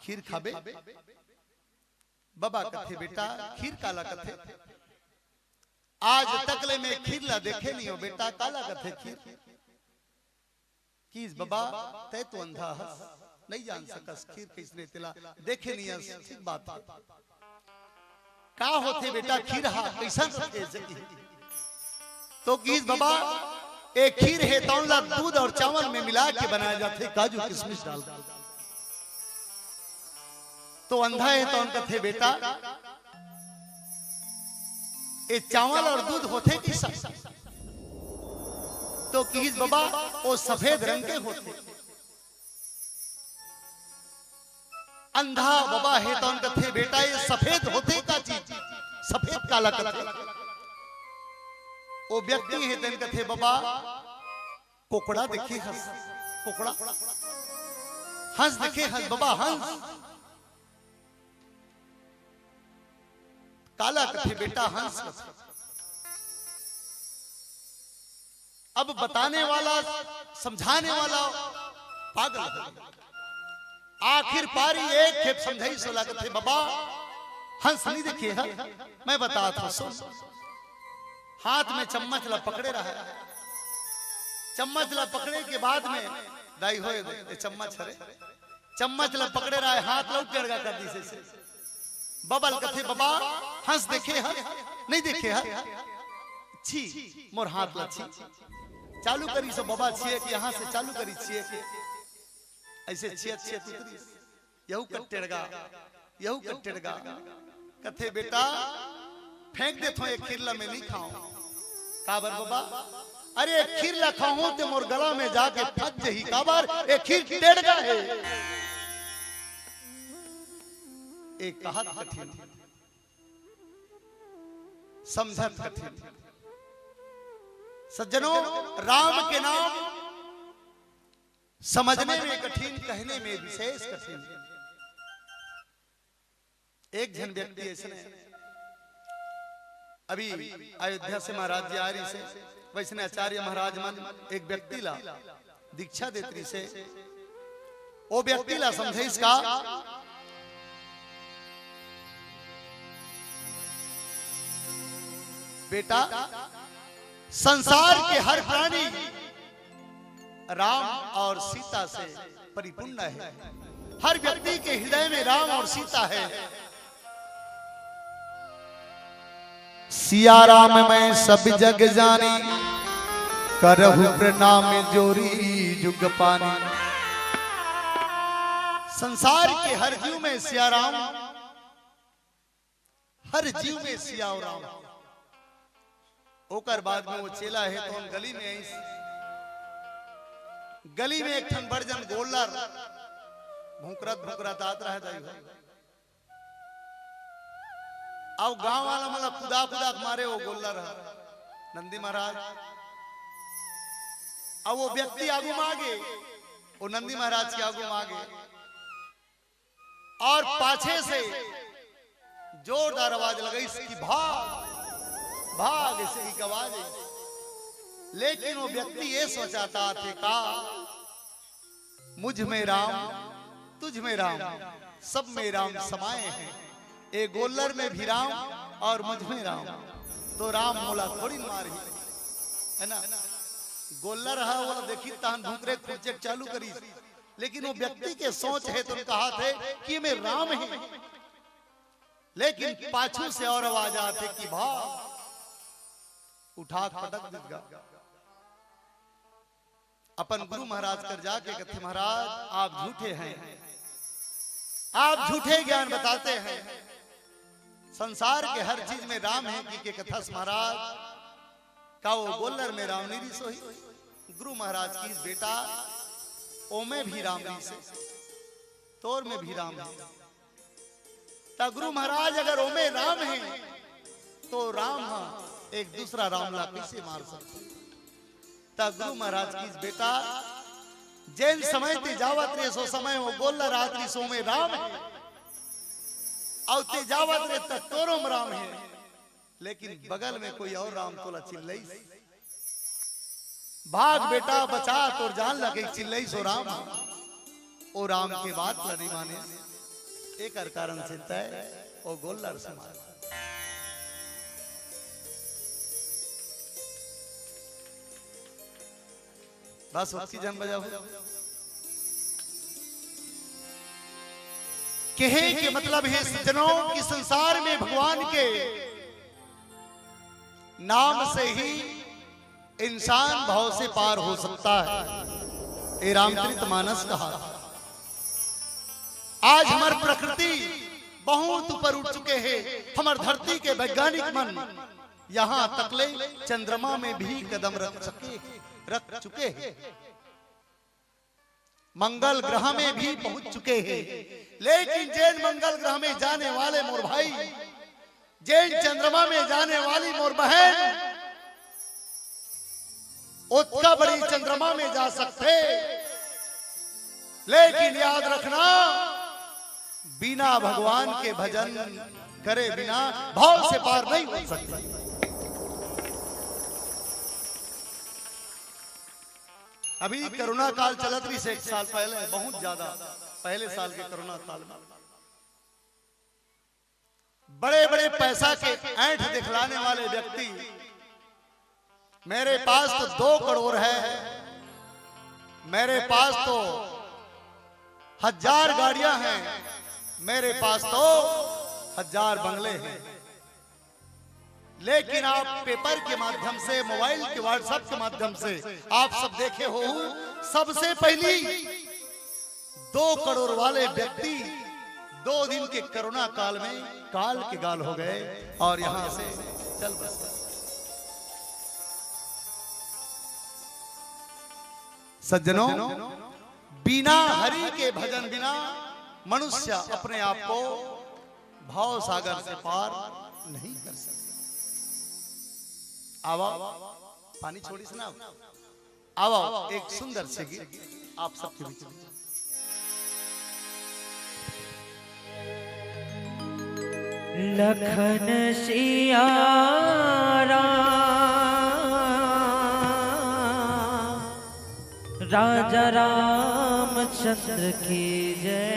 खीर खाबे?" बबा कथे, "बेटा, खीर काला कथे? आज तक ले मैं खीर ला देखे नहीं हो बेटा, काला कथे खीर?" किस, "बबा, तै तो अंधा हस, नहीं जान सकस, खीर कइसने तेला देखे नहीं हस, ठीक बात हे। का होथे बेटा खीर हा, कइसन रथे?" तो किस, "बबा, ए खीर हे, तौन ला दूध और चावल में मिला के बनाया जाथे, काजू किशमिश डाल के।" तो अंधा हे तौन कथे, "बेटा, ए चावल और दूध होथे किसन?" तो किस, "बबा, ओ सफेद रंग के होथे।" अंधा बबा हे तौन कथे, "बेटा, ए सफेद होथे का चीज? सफेद काला कथे?" ओ व्यक्ति हे तौन कथे, "बबा, कोकड़ा देखे हस, कोकड़ा, हंस देखे हस बबा, हंस?" काला कथे बेटा, हंस कथे। अब बताने वाला, समझाने वाला पागल हो गया। आखिर पारी एक खेप समझाइस ओला, कथे, "बबा, हंस नहीं देखे हे, मैं बतात हंव, सुन।" हाथ में चम्मच ला पकड़े रहा। चम्मच ला पकड़े के बाद में, "दाई होय, ए चम्मच हरे।" चम्मच ला पकड़े रहा, हाथ ला टेड़गा कर दिस हे। बबा ल कथे, "बबा, हंस देखे हे, नहीं देखे हे?" "छी, मोर हाथ ला छी।" चालू करिस ओ बबा छिए के, यहाँ से चालू करिस छिए के। अइसे छियत छियत उतरिस, यहू कर टेड़गा, यहू कर टेड़गा। कथे, "बेटा, फेंक देथों, ए खीर ला मैं नहीं खाऊं।" "काबर बबा?" "अरे, ए खीर ला खाहूं ते मोर गला में जाके फंस जही, काबर ए खीर टेड़गा हे।" ए कहत कठिन, समझत कठिन। सज्जनों, राम के नाम समझने में कठिन, कहने में विशेष कठिन। एक झन व्यक्ति अइसने, अभी अयोध्या से महाराज जी आ रहिस हे, वइसने आचार्य महाराज मन एक व्यक्ति ला दीक्षा देत रहिस हे, ओ व्यक्ति ला समझाइस का, "बेटा, संसार के हर प्राणी राम और सीता से परिपूर्ण हे, हर व्यक्ति के हृदय में राम और सीता हे।" सिया राम मैं सब जग जानी, करहु प्रणाम जोरी जुग पानी। संसार के हर जीव में सिया राम, हर जीव में सिया राम। ओकर बाद में ओ चेला हे तौन गली में आइस। गली में एक ठन बड़ जन गोल्लर भूंकरत भूंकरत आत रहे दाई हो। अउ गांव वाला मन ला कुदा कुदा के मारे ओ गोल्लर ह नंदी महाराज। अउ ओ व्यक्ति आगू म आगे, ओ नंदी महाराज के आगू म आगे, अउ पाछे से जोरदार आवाज लगाइस कि "भाग, भाग", अइसे कहिके आवाज आइस। लेकिन ओ व्यक्ति ए सोचत हे का, "मुझ में राम, तुझ में राम, सब में राम समाए हैं। ए गोल्लर में भी राम अउ मुझ में राम, तो राम मोला थोड़ी मारही, हे ना?" गोल्लर ह ओला देखिस तहन भूंकरे खुरचे के चालू करिस, लेकिन ओ व्यक्ति के सोच हे तौन कहत हे कि एमे राम हे, लेकिन पाछू से अउ आवाज आत हे कि "भाग", उठा के पटक दिस गा। अपन गुरु महाराज कर जाके कथे, "महाराज, आप झूठे हैं, आप झूठे ज्ञान बताते हैं। संसार के हर चीज में राम हे कहिके कथस महाराज, का वो गोल्लर में राम नइ रिहिस होही? गुरु महाराज कहिस, बेटा, ओमे भी राम रिहिस हे, तोर में भी राम हे। त गुरु महाराज, अगर ओमे राम हे, तो राम ह एक दूसरा राम ला कइसे मार सकथे? त गुरु महाराज कहिस, बेटा, जेन समय तें जावत रहे, सो समय वो गोल्लर राहत रहिस, ओमे राम हे, अउ तें जावत रहे, त तोरो म राम हे, लेकिन बगल में कोई अउ राम तोला चिल्लइस। भाग बेटा, बचा तोर जान ला कहिके चिल्लइस ओ राम। ओ राम के बात ला नइ माने। एकर कारण से तैं ओ गोल्लर से मार। बस ओतकी झन बजाहू। कहे के मतलब हे सज्जनों कि संसार में भगवान के नाम से ही इंसान भव से पार हो सकता है। ये रामचरित मानस कहा। आज हमर प्रकृति बहुत ऊपर उठ चुके हे। हमर धरती के वैज्ञानिक मन यहाँ तक ले चंद्रमा में भी कदम रख सके, रख चुके हे, मंगल ग्रह में भी पहुंच चुके हे, लेकिन जेन मंगल ग्रह में जाने वाले मोर भाई, जेन चंद्रमा में जाने वाली मोर बहन, ओतका बड़ी चंद्रमा में जा सकथे, लेकिन याद रखना, बिना भगवान के भजन करे बिना भव से पार नहीं हो सकते। अभी कोरोना काल चलत रहिस एक साल पहले, बहुत ज्यादा पहले साल के कोरोना काल में बड़े-बड़े पैसा के ऐंठ दिखलाने वाले व्यक्ति, मेरे पास तो दो करोड़ है, मेरे पास तो हजार गाड़ियां हैं, मेरे पास तो हजार बंगले हैं, लेकिन आप पेपर के माध्यम से, मोबाइल के WhatsApp के माध्यम से आप सब देखे हो, सबसे पहली दो करोड़ वाले व्यक्ति दो दिन के कोरोना काल में काल के गाल हो गए और यहां से चल बसे। सज्जनों, बिना हरि के भजन बिना मनुष्य अपने आप को भव सागर से पार नहीं कर सकता। आवा, पानी छोड़िस ना। आवा, एक सुंदर से गीत आप सबके बीच में। लखन सिया राम, राजा रामचंद्र की जय।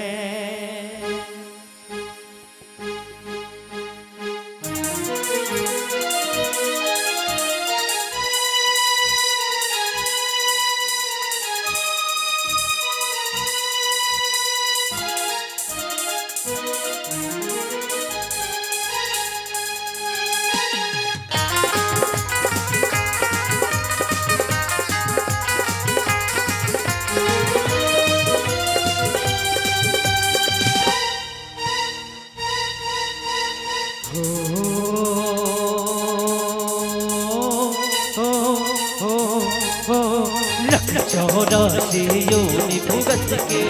लख चौरासी योनि भुगत के,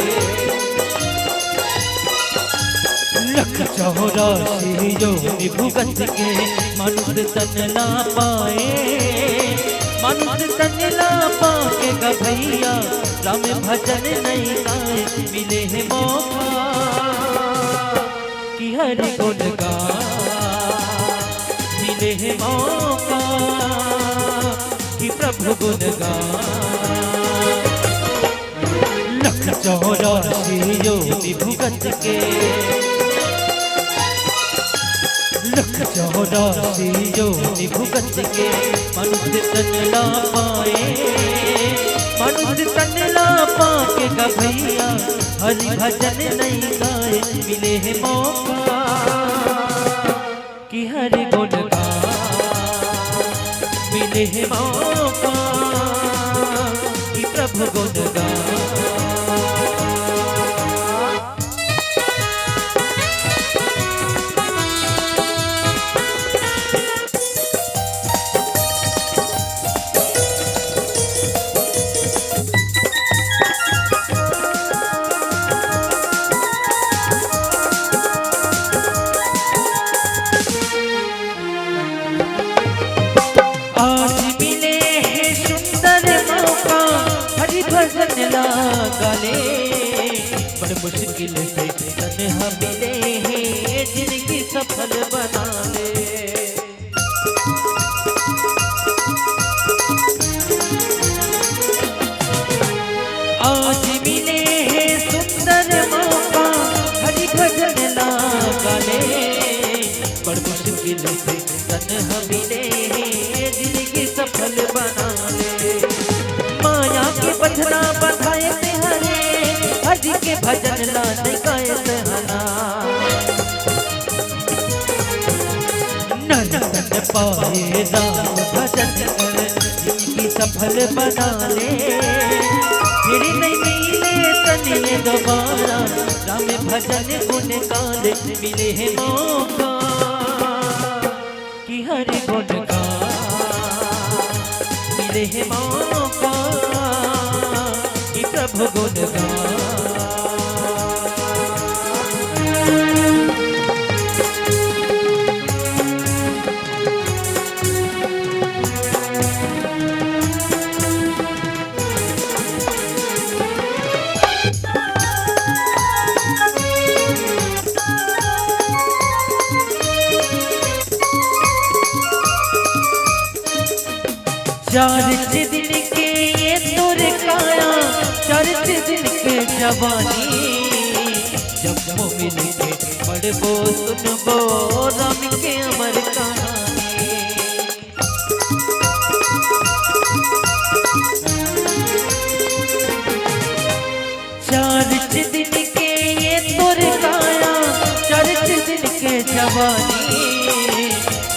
लख चौरासी योनि भुगत के, मनुष्य तन ला पाए, मनुष्य तन ला पाके गा भैया, राम भजन नहीं गाए, मिले हे मौका कि हरि गुण गा, मिले हे मौका कि प्रभु गुण गा। लख चौरासी योनि भुगत के, लख चौरासी योनि भुगत के, मनुष्य तन ला पाए, मनुष्य तन ला पाके गा भैया, हरि भजन नहीं गाए, मिले हे मौका कि हरि गुण गा, मिले हे मौका कि प्रभु गुण गा। गाले। बड़ मुश्किल से तन ह मिले हे, जिनगी सफल बना ले। आज मिले हे सुंदर मौका, हरि भजन ला गाले। बड़ मुश्किल से तन ह मिले हे, जिनगी सफल बना ले। माया के बंधना बंधाए ते हरे, हरि के भजन ला नइ गाए ते हना। नर तन पाए राम भजन कर, जिनगी सफल बना ले। फिर नइ मिले तन ये दोबारा, राम भजन गुण गाले। मिले हे मौका कि हरि गुण गा, मिले हे मौका कि प्रभु गुण गा। चार दिन के ये तोर काया, चार दिन के जवानी, जब मिल के पढ़बो सुनबो राम के अमर कहानी। चार दिन के ये तोर काया, चार दिन के जवानी,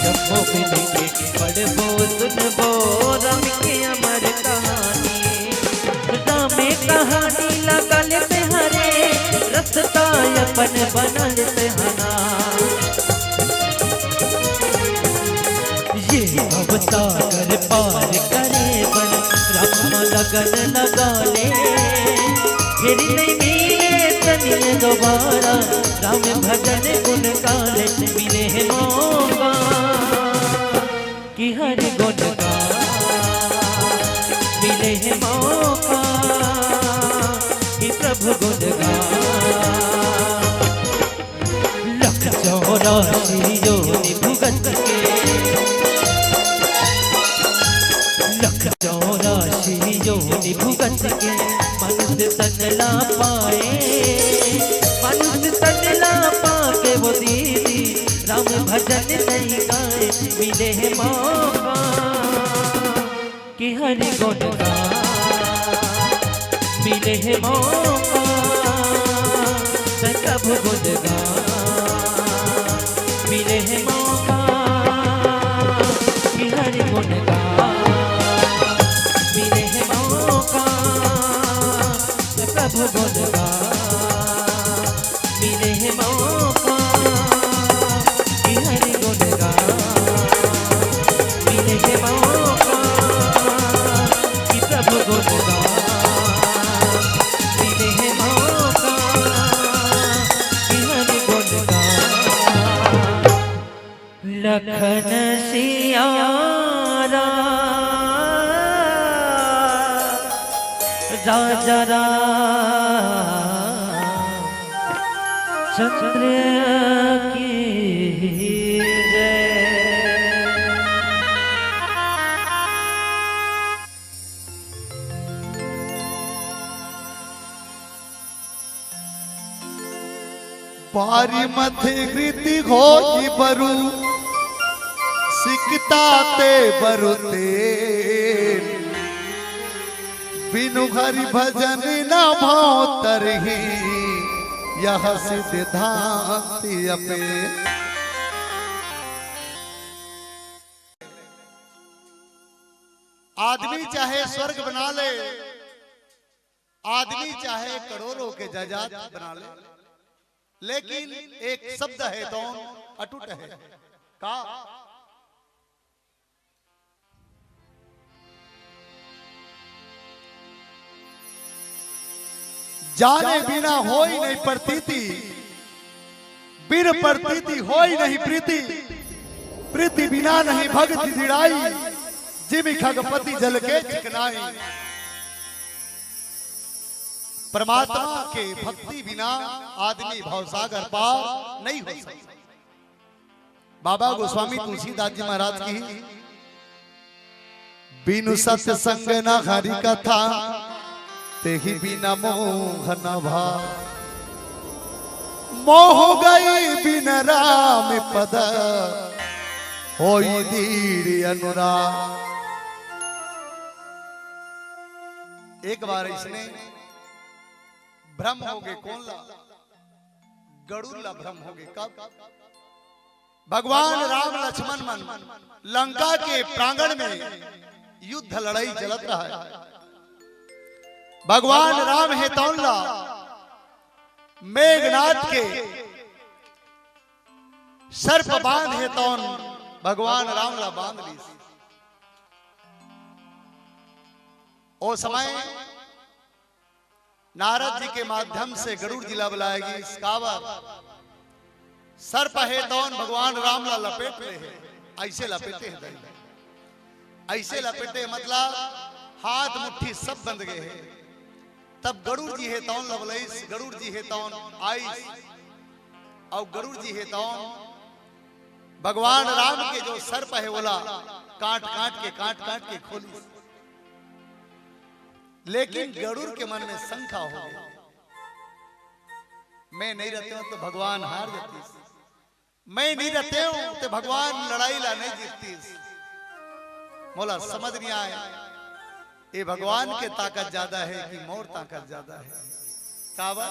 जब मिल के पढ़बो सुनबो राम के अमर कहानी। राम कहानी लगा ले ते हरे, रस्ता अपन बना ले ते हना। ये भवसागर पार करे बन, राम लगन लगा ले। फिर नइ मिले तन ये दोबारा, राम भजन गुण गाले। मिले हे मौका कि हरि गुण गा, मिले हे मौका कि प्रभु गुण गा। लख चौरासी योनि भुगत के, लख चौरासी योनि भुगत के, मनुष्य तन ला पाए, मनुष्य तन ला पाके वो दीदी, राम भजन नइ गाए। मिले हे मौका कि हरि गुण गा, मिले हे मौका, सब गुण गा। मिले हे मौका कि हरि गुण गा, मिले हे मौका, सब गुण गा। मिले हे मौका कि हरि गुण गा, मिले हे मौका कि प्रभु गुण गा, मिले हे मौका कि हरि गुण गा। लखन सिया राम, राजा राम चंद्र की जय। बारी मथे कृति घोई बरु, सिकता ते बरु तेल। बिनु हरि भजन न भाव तरही, यह सिद्धांत अपेल। आदमी चाहे स्वर्ग बना ले, आदमी चाहे करोड़ों के जायदाद बना ले, लेकिन एक शब्द है, दौन अटूट है। का? जाने बिना होई नहीं प्रतीति, बिन प्रतीति होई नहीं प्रीति, प्रीति बिना नहीं भगति दिड़ाई, जिमि खगपति जल के चिकनाई। परमात्मा के भक्ति बिना आदमी भवसागर पार नहीं हो सकता। बाबा गोस्वामी तुलसीदास जी महाराज की, "बिनु सत्संग न हरि कथा, तेहि बिना मोह न भाव। मोह गई बिन राम पद, होई दृढ़ अनुराग।" एक बार इसने भ्रम हो गए, कौन ला? गरुड़ ला भ्रम हो गए। कब? भगवान राम लक्ष्मण मन लंका के प्रांगण में युद्ध लड़ाई चलत रहा है। भगवान राम हे तौन ला मेघनाथ के सर्प बांध हे तौन भगवान राम ला बांध लीस। ओ समय नारद जी के माध्यम से गरुड़ जी ला बुलाए गिस। काबर? सर्प हे तौन भगवान राम ला लपेट ले हे, ऐसे लपेटे हे दई। ऐसे लपेटे मतलब हाथ मुट्ठी सब बंध गए हे। तब गरुड़ जी हे तौन ला बुलाइस, गरुड़ जी हे तौन आइस, अउ गरुड़ जी हे तौन भगवान राम के जो सर्प हे ओला काट काट के, काट काट के खोलिस। लेकिन गरुड़ के मन में शंका हो गई, मैं नहीं रहते हूं तो भगवान हार जातीस, मैं नहीं रहते हूं तो भगवान लड़ाई ला नहीं जीततीस। मोला समझ नहीं आए, ये भगवान के ताकत ज्यादा है कि मोर ताकत ज्यादा है? काबर?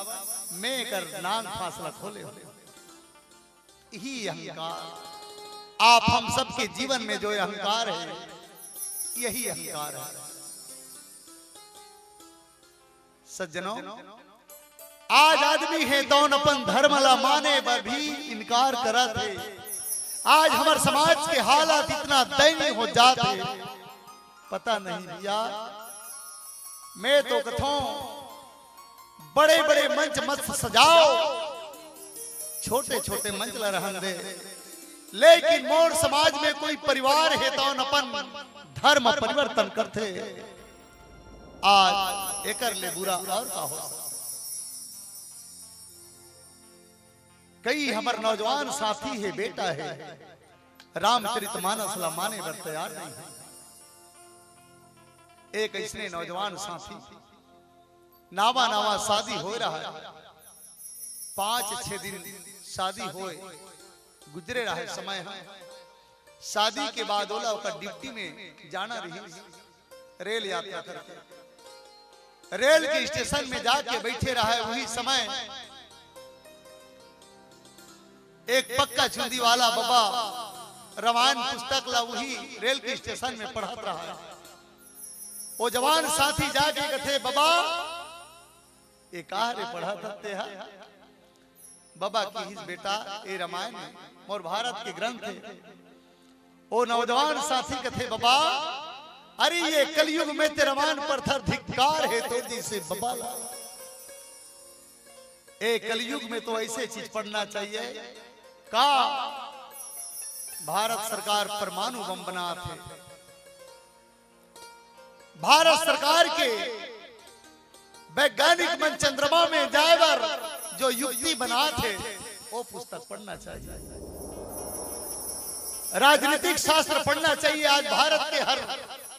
मैं एकर नांग फासला खोले हो। यही अहंकार, आप हम सबके जीवन में जो अहंकार है, यही अहंकार है। सज्जनों, आज आदमी हे तौन अपन धर्म ला माने बर भी इनकार करत हे। आज हमर समाज के हालत इतना दयनीय हो जात हे, पता नहीं भैया। मैं तो कथों, बड़े बड़े मंच मत सजाओ, छोटे छोटे मंच ला रहन दे। लेकिन मोर समाज में कोई परिवार हे तौन अपन धर्म परिवर्तन करथे। आज एकर ले बुरा और का हो सकता? कई हमर नौजवान साथी हे, बेटा हे, रामचरित मानस ला माने बर तैयार नहीं है। एक ऐसने नौजवान साथी, नावा नावा शादी होए रहा है, पांच छह दिन शादी होए गुजरे रहा है समय है। शादी के बाद ओला ओकर ड्यूटी में जाना रही, रेल यात्रा करके रेल के स्टेशन में जाके बैठे रहा है। वही समय एक पक्का चुंदी वाला बाबा रामायण पुस्तक ला वही रेल के स्टेशन में पढ़त रहा है। वो जवान साथी जाके कथे, "बाबा, ये कहा रे पढ़त हस तेहा?" बाबा किहिस, "बेटा, ये रामायण हे, मोर भारत के ग्रंथ हे।" ओ नौजवान साथी कथे, "बाबा, अरे ये कलयुग में ते रामायण पढ़थस, धिक्कार हे तोर जैसे बाबा ला। ए कलयुग में तो ऐसे चीज पढ़ना चाहिए।" का भारत सरकार परमाणु बम बनात हे, भारत सरकार के वैज्ञानिक मन चंद्रमा में जाए बर जो युक्ति बनात हे, वो पुस्तक पढ़ना चाहिए, राजनीतिक शास्त्र पढ़ना चाहिए। आज भारत के हर,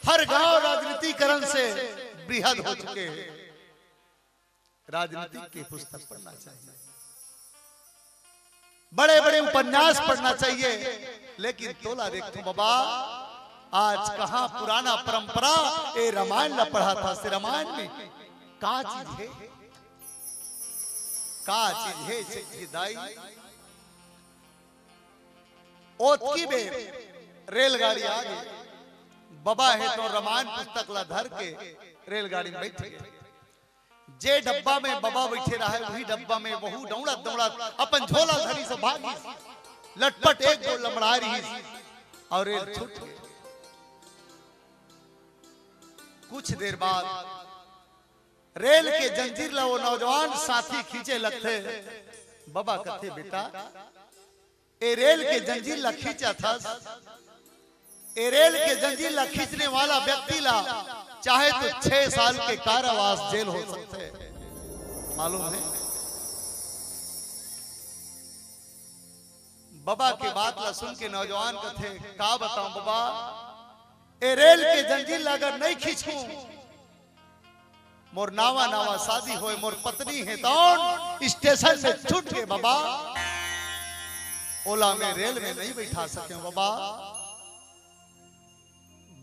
हर गांव राजनीतिकरण से बृहद हो चुके हैं। राजनीतिक की पुस्तक पढ़ना चाहिए, बड़े बड़े उपन्यास पढ़ना चाहिए। लेकिन तोला देखथों बाबा, आज कहां पुराना परंपरा, ए रामायण ला पढ़त हस, रामायण में का चीज हे, का चीज हे, सेठ जी दाई? ओतकी बेर रेलगाड़ी आ गे, बाबा हे तौन रामायण पुस्तक ला धर के रेलगाड़ी में बैठ गे। जे डब्बा में बाबा बैठे रहे, वही डब्बा में वहू दौड़त दौड़त अपन झोला धरिस अउ भागिस। लटपट एक गोड़ लमड़ा रहिस अउ रेल छूट गे। कुछ देर बाद रेल के जंजीर ला वो नौजवान साथी खींचे लगथे। बाबा कथे, "बेटा, ए रेल के जंजीर ला खींचत हस, ए रेल के जंजीर ला खींचने वाला व्यक्ति ला चाहे तो छह साल के कारावास जेल हो सकथे, मालूम है? बबा के बात ला सुन के नौजवान कथे, "का बताऊं बबा, ए रेल के जंजीर ला अगर नहीं खींचूं, मोर नावा नावा शादी होए, मोर पत्नी हे तौन स्टेशन में छूट गे बबा, ओला मैं रेल में नहीं बैठा सके बबा।"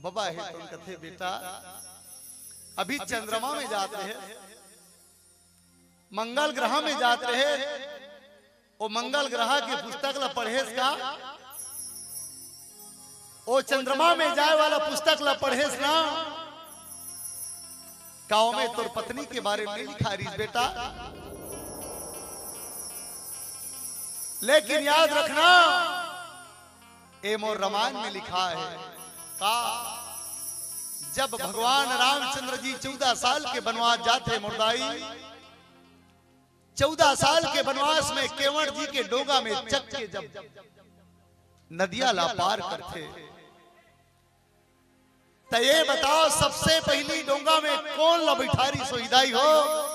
बबा हे तौन कथे, "बेटा, अभी चंद्रमा में जात रहे, मंगल ग्रह में जात रहे, ओ मंगल ग्रह के पुस्तक ला पढ़ेस का? ओ चंद्रमा में जाए वाला पुस्तक ला पढ़ेस ना? का ओमे तोर पत्नी के बारे में नहीं लिखा रहिस बेटा? लेकिन याद रखना, ए मोर रामायण में लिखा है का जब भगवान रामचंद्र जी चौदह साल के बनवास जाथे मोर दाई, चौदह साल के बनवास में केवट जी के डोंगा में चघ के जब नदिया ला पार करथे, त ये बताओ, सबसे पहली डोंगा में कौन ला बैठारी सोहिदाई हो?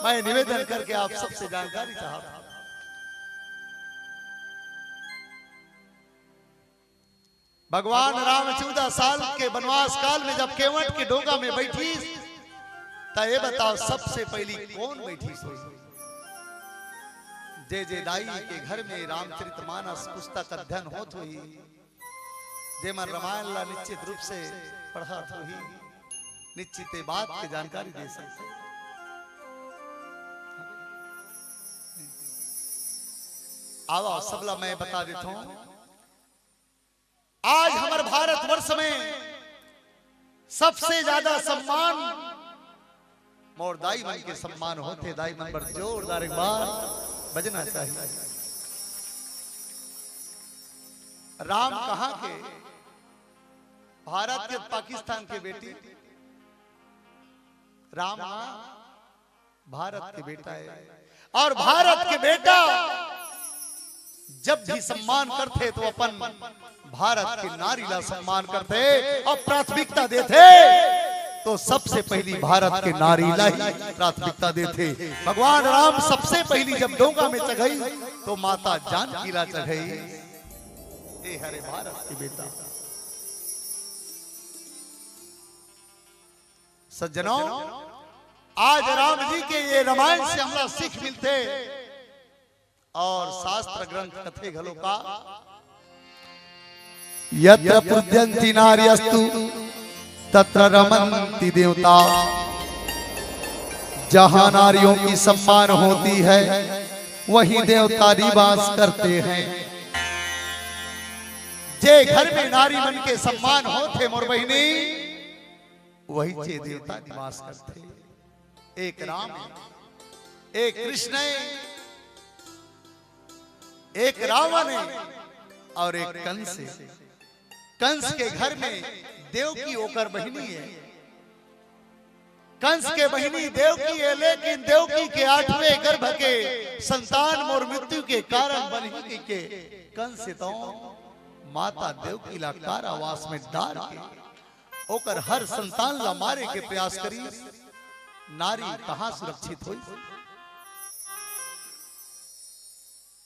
मैं निवेदन करके आप सबसे जानकारी चाहता हूं। भगवान राम चौदह साल के बनवास काल में जब केवट के डोंगा में बैठिस, त ये बताओ, सबसे पहली कौन बैठिस होही? जे जे दाई के घर में रामचरित मानस पुस्तक अध्ययन होत होही, जेमन रामायण ला निश्चित रूप से पढ़त होही, निश्चित ये बात के जानकारी दे सकथे। आवा, सबला मैं बता देथों, आज हमर भारतवर्ष में सबसे ज्यादा सम्मान मोर दाई मन के सम्मान होथे। दाई मन बर जोरदार एक बार बजना चाहिए। राम कहाँ के? भारत के, पाकिस्तान के बेटी। राम भारत के बेटा है, और भारत के बेटा जब भी सम्मान करथे तो अपन भारत के नारी ला सम्मान करथे और प्राथमिकता देथे, तो सबसे पहली भारत के नारी ला ही प्राथमिकता देथे। भगवान राम सबसे पहली जब डोंगा में चघई तो माता जानकी ला चघई। ए हरे भारत के बेटा। सज्जनों, आज राम जी के ये रामायण से हमला सीख मिलथे और शास्त्र ग्रंथ कथे घलो का, "यत्र पूज्यन्ति नार्यस्तु तत्र रमन्ति देवता।" जहां नारियों की सम्मान होती है, वहीं देवता निवास करते हैं। जे घर में नारी मन के सम्मान होथे मोर बहिनी, वही चे देवता निवास करथे। एक राम है, एक कृष्ण है, एक रावण है और एक कंस है। कंस के घर में देवकी ओकर बहिनी है। कंस के बहिनी देवकी है, लेकिन देवकी के आठवें गर्भ के संतान मोर मृत्यु के कारण बनही के कंस तो माता देवकी ला कारावास में डाल के ओकर हर संतान ला मारे के प्रयास करी, नारी कहां सुरक्षित होई?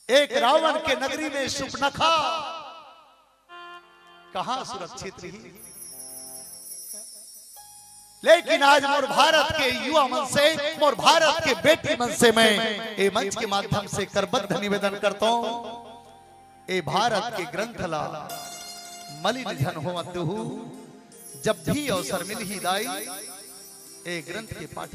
एक रावण के नगरी में सुपनखा कहां सुरक्षित रही? लेकिन आज मोर भारत के युवा मन से, मोर भारत के बेटी मन से मैं ये मंच के माध्यम से करबद्ध निवेदन करता हूं, ए भारत के ग्रंथ ला मलिन झन होवत देहू। जब भी अवसर मिलही दाई, ए ग्रंथ के पाठ।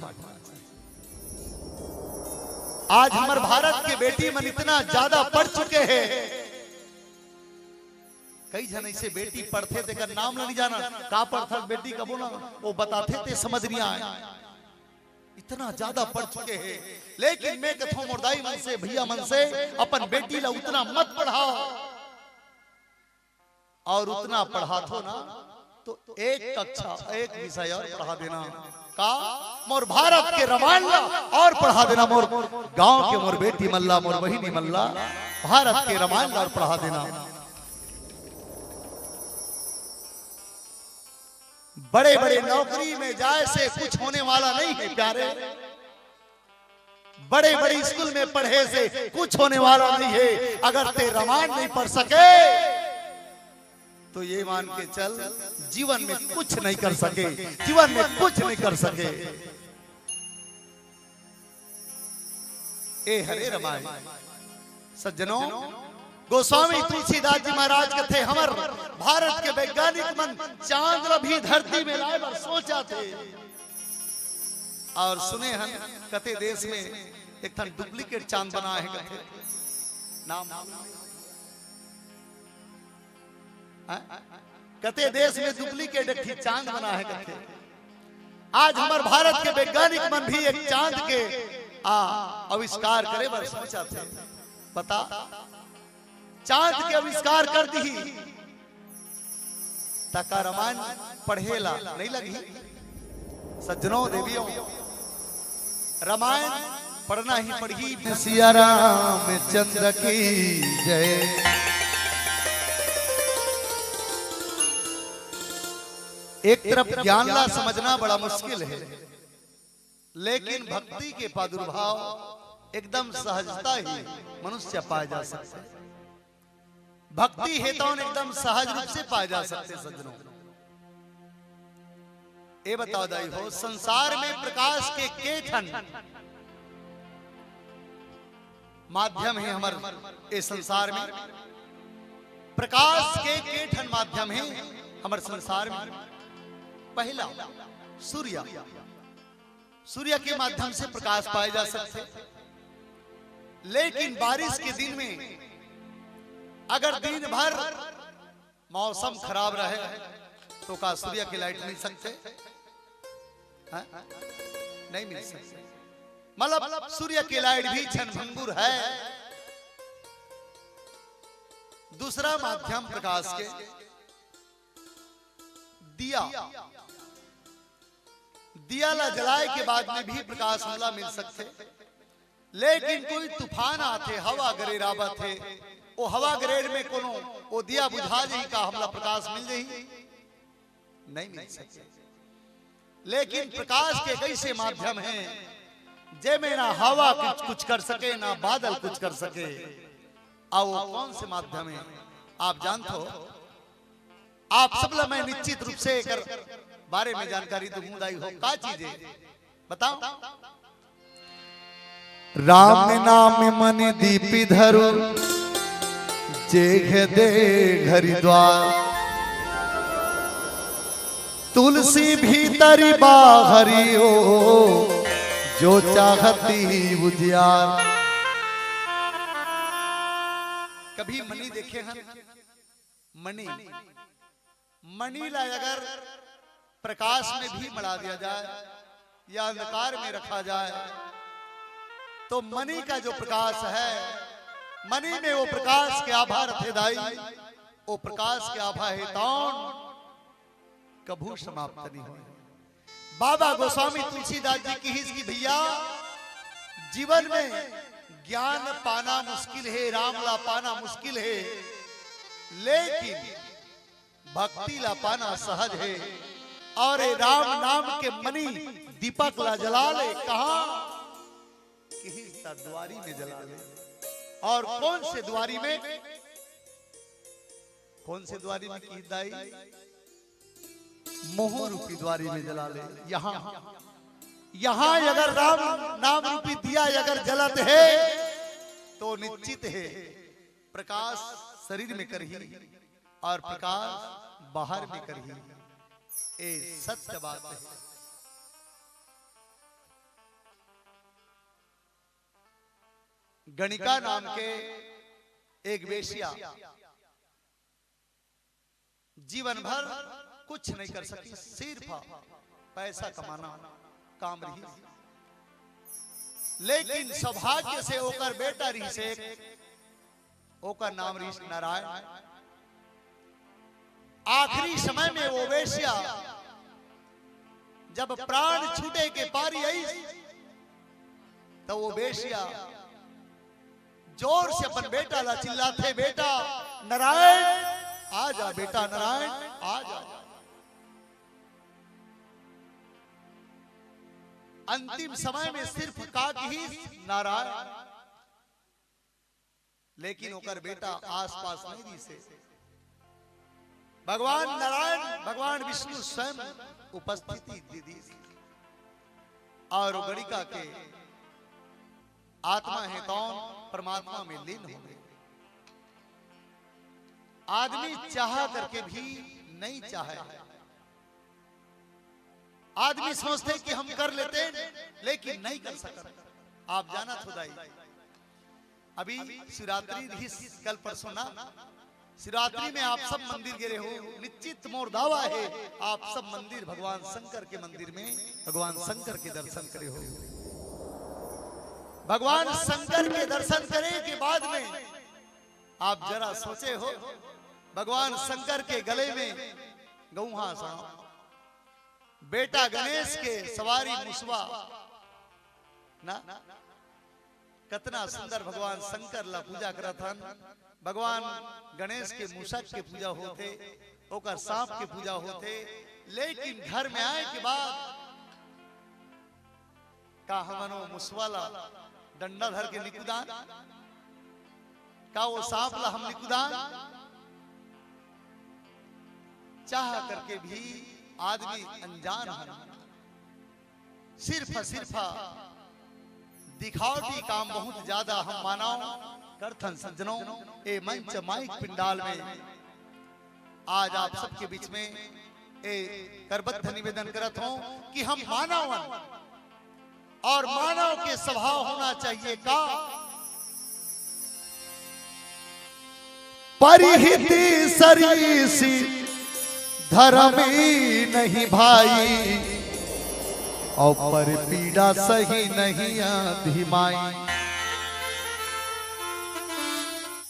आज हमर भारत के बेटी मन इतना ज्यादा पढ़ चुके हैं, कई झन ऐसे बेटी पढ़थे तेकर नाम ला नहीं जाना, का पढ़थस बेटी कबो ना, वो बताथे ते समझ नहीं आए। इतना ज्यादा पढ़ चुके हैं, लेकिन मैं कथों मोर दाई मन से, भैया मन से, अपन बेटी ला उतना मत पढ़ाओ, और उतना पढ़ाथो ना तो एक कक्षा, एक विषय और पढ़ा देना। का? मोर भारत के रामायण ला और पढ़ा देना, मोर गांव के मोर बेटी मन ला, मोर बहिनी मन ला भारत के रामायण ला और पढ़ा देना। बड़े बड़े नौकरी में जाए से कुछ होने वाला नहीं है प्यारे। बड़े बड़े स्कूल में पढ़े से कुछ होने वाला नहीं है। अगर ते रामायण नहीं पढ़ सके तो ये मान के चल, जीवन में कुछ नहीं कर सके, जीवन में कुछ नहीं कर सके। ए हरे रामायण। सज्जनों, गोस्वामी तुलसीदास जी महाराज कथे, हमर भारत के वैज्ञानिक मन चांद ल भी धरती में लाए बर सोचा थे। और सुने हन, कते देश में एक ठन डुप्लीकेट चांद बना है कथे। नाम, हाँ? कते देश में डुप्लीकेट एक ठी चांद बना है कथे। आज हमर भारत के वैज्ञानिक मन भी एक चांद के आ आविष्कार करे बर सोचा थे। बता, चांद के आविष्कार कर दी, तका रामायण पढ़े ला नहीं लगही। सज्जनों, देवियों, रामायण पढ़ना ही पढ़ी। सिया रामचंद्र की जय। एक तरफ ज्ञान ला समझना बड़ा मुश्किल है, लेकिन भक्ति के प्रादुर्भाव एकदम सहजता ही मनुष्य पाए जा सकता है। भक्ति हेतौन एकदम सहज रूप से पाए जा सकते, सज्जनों। ए बताओ दाई हो, संसार में प्रकाश के के ठन माध्यम है हमर ए संसार में? प्रकाश के के ठन माध्यम है हमर संसार में? पहला, सूर्य। सूर्य के माध्यम से प्रकाश पाए जा सकते, लेकिन बारिश के दिन में अगर दिन भर मौसम खराब रहे तो का सूर्य की लाइट मिल सकते हैं? नहीं मिल सकते। मतलब सूर्य की लाइट भी क्षणभंगुर है। दूसरा माध्यम प्रकाश के दिया, दिया ला जलाए के बाद में भी प्रकाश हमला मिल सकते, लेकिन कोई तूफान आथे, हवा गरेर आवत हे, ओ हवा गरेर में कोनो ओ दिया बुझा जाही का, हमला प्रकाश मिल जाही? नहीं मिल सकते। लेकिन प्रकाश के कैसे माध्यम है, जेमे ना हवा कुछ, कुछ कर सके, ना बादल कुछ कर सके। आ वो कौन से माध्यम है, आप जानत हो? आप सब ला मैं निश्चित रूप से एकर बारे में जानकारी दूंगा। दाई हो, का चीज है बताओ? राम नाम मनि दीपि धरु, जेघ दे घरि द्वार। तुलसी भीतरि बाहरि हो, जो चाहती उजियार। कभी मणि देखे हैं? मणि, मणि ला अगर प्रकाश में भी मड़ा दिया जाए या अंधकार में रखा जाए, तो मणि का जो प्रकाश है, मणि में वो प्रकाश के आभा रथे दाई, वो प्रकाश के आभा हेतौन कभू समाप्त नहीं होय। बाबा गोस्वामी तुलसीदास जी किहिस कि भैया, जीवन में ज्ञान पाना मुश्किल है, राम ला पाना मुश्किल है, लेकिन भक्ति ला पाना सहज है। और ये राम नाम के मणि दीपक ला जला ले, कहा? किहिस त दुआरी में जला ले। और कौन से दुआरी में? कौन से दुआरी में किहिस दाई? मोह रूपी दुआरी में जला ले। यहाँ, यहाँ अगर राम नाम रूपी दिया अगर जलत है, तो निश्चित है प्रकाश शरीर में करही और प्रकाश बाहर में करही। ए सत्य बात है। गणिका नाम के एक वेश्या जीवन भर कुछ नहीं कर सकी, सिर्फ पैसा कमाना काम रही। लेकिन सौभाग्य से ओकर बेटा रहिस एक, ओकर नाम रहिस नारायण। आखिरी समय में वो वेश्या जब प्राण छूटे के पारी आइस, तो वो वेश्या जोर से अपन बेटा ला चिल्लाथे, "बेटा नारायण, आ जा बेटा नारायण, आ जा।" अंतिम समय में सिर्फ का किहिस? नारायण। लेकिन ओकर बेटा आसपास नहीं दिसे। भगवान नारायण, भगवान विष्णु स्वयं उपस्थिति दे दिस। और गणिका के आत्मा हे तौन परमात्मा में लीन हो गए। आदमी चाह करके भी नहीं चाहे। आदमी सोचथे कि हम कर लेते, लेकिन नहीं कर सकत। आप जानत हो दाई, अभी शिवरात्रि रिहिस कल परसों ना, शिवरात्रि में आप सब मंदिर गे रहे हो, निश्चित मोर दावा हे, आप सब मंदिर भगवान शंकर के मंदिर में भगवान शंकर के दर्शन करे हो। भगवान शंकर के दर्शन करे के बाद में आप जरा सोचे हो, भगवान शंकर के गले में गौहा सांप, बेटा गणेश के सवारी मुसवा ना, कतना सुंदर भगवान शंकर ला पूजा करत हन। भगवान गणेश के मूषक के पूजा होथे, ओकर सांप के पूजा होथे, लेकिन घर में आए के बाद का हमन वो मुसवा ला डंडा धर के निकुदान? का वो सांप ला हम निकुदान? चाह करके भी आदमी अनजान है। सिर्फ, सिर्फ दिखावटी काम बहुत ज्यादा हम मानव करथन सज्जनों। ए मंच माइक पंडाल में आज आप सबके बीच में ए करबद्ध निवेदन करत हूं कि हम मानव हन और मानव के स्वभाव होना चाहिए का परिहित सरीसी धरमी नहीं भाई, और पर पीड़ा सही नहीं आधी माई।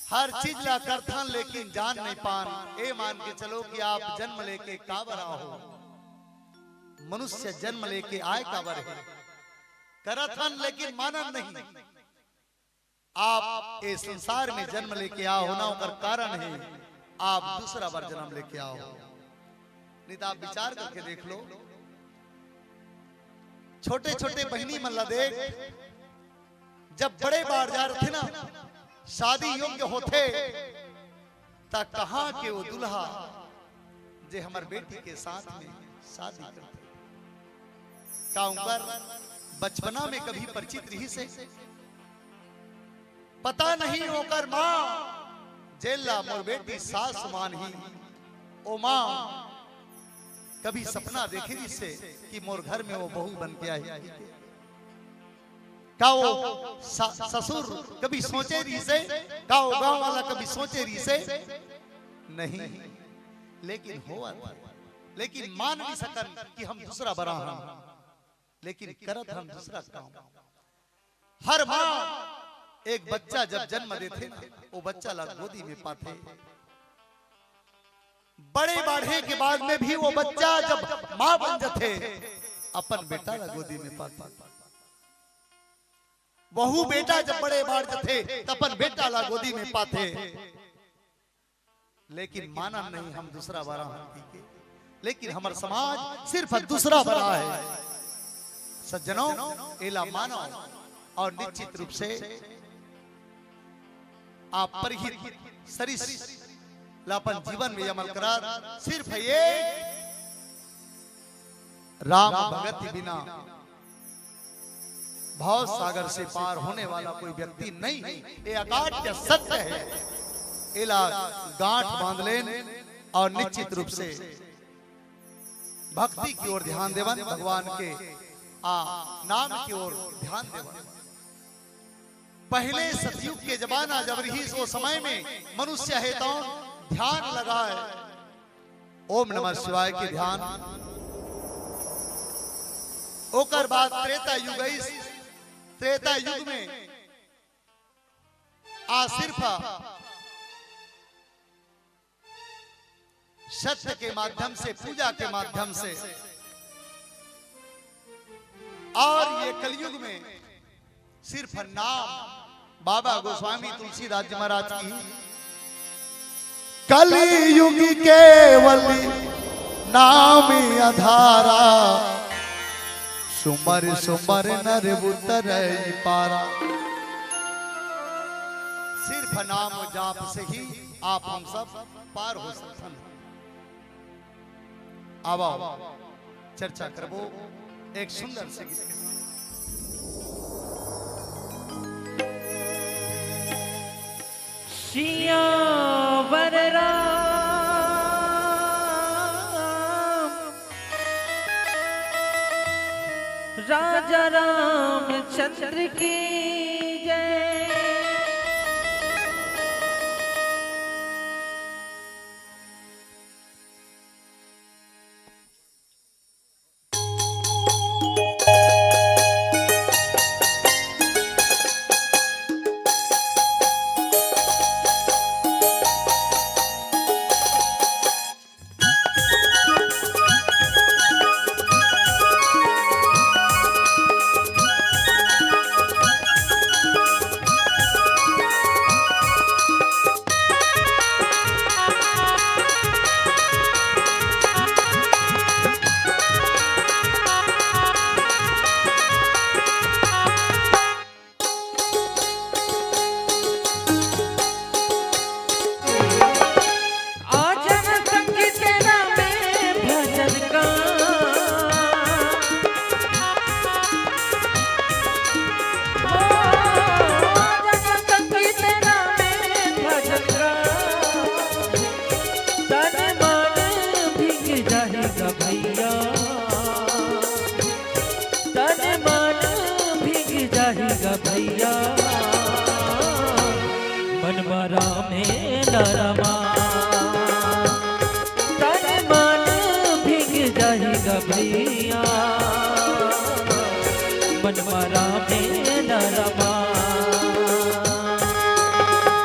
हर चीज ला करथन लेकिन जान नहीं पान। ए मान के चलो कि आप जन्म लेके काबर आहो, मनुष्य जन्म लेके आए काबर हे, करथन लेकिन मानन नहीं। आप ए संसार में जन्म लेके आओ ना, ओकर कारण हे आप दूसरा बार जन्म लेके आओ। नहीं तो आप विचार करके देख लो, छोटे छोटे बहिनी मन ला देख, जब बड़े बार जा रथे ना, शादी योग्य होथे, त कहाँ के वो दुल्हा जे हमर बेटी के साथ में शादी करथे? का उनकर बचपना में कभी परिचित रहिस हे? पता नहीं ओकर माँ, जेला मोर बेटी सास मानही, ओ माँ कभी सपना देखे रहिस हे कि मोर घर में वो बहू बन के आही? का वो सा-, ससुर कभी सोचे रहिस हे? का वो गांव वाला कभी सोचे रहिस हे? नहीं, लेकिन होवत, लेकिन मान नहीं सकन कि हम दूसरा बरा हन, लेकिन करत हम दूसरा काम। हर माँ एक बच्चा जब जन्म देथे ना, वो बच्चा ला गोदी में पाथे। बड़े बाढ़े के बाद में भी वो बच्चा जब माँ बन जथे, अपन बेटा ला गोदी में पाथे। वहू बेटा जब बड़े बाढ़ जथे, त अपन बेटा ला गोदी में पाथे। लेकिन मानन नहीं, हम दूसरा बरा हन कहिके। लेकिन हमर समाज सिर्फ दूसरा बरा हे। सज्जनों, एला मानो और निश्चित रूप से आप परिहित सरीस ला अपन जीवन में अमल करा। सिर्फ ये राम भगत बिना भव सागर से पार होने वाला कोई व्यक्ति नहीं हे। ये अकाट्य सत्य हे। एला गांठ बांध लेन और निश्चित रूप से भक्ति की ओर ध्यान देवन, भगवान के आ नाम की ओर ध्यान देवन। पहले सतयुग के जमाना जब रहिस, वो समय में मनुष्य हे तो ध्यान लगाए, ओम नमः शिवाय के ध्यान। ओकर बाद त्रेता युग आइस, त्रेता युग में आ सिर्फ सत्य के माध्यम से, पूजा के माध्यम से, और ये कलयुग में सिर्फ नाम। बाबा गोस्वामी तुलसीदास जी महाराज की, कलयुग केवल नाम आधारा, सुमर सुमर नर उतरई पारा। सिर्फ नाम जाप से ही आप हम सब पार हो सकथन। आवो, चर्चा करबो एक सुंदर से गीत के साथ। सियावर राम, राजा रामचंद्र की जय। तन मन भीग जाही गा भैया, मन मा रामे न रमा। तन मन भीग जाही गा भैया, मन मा रामे न रमा।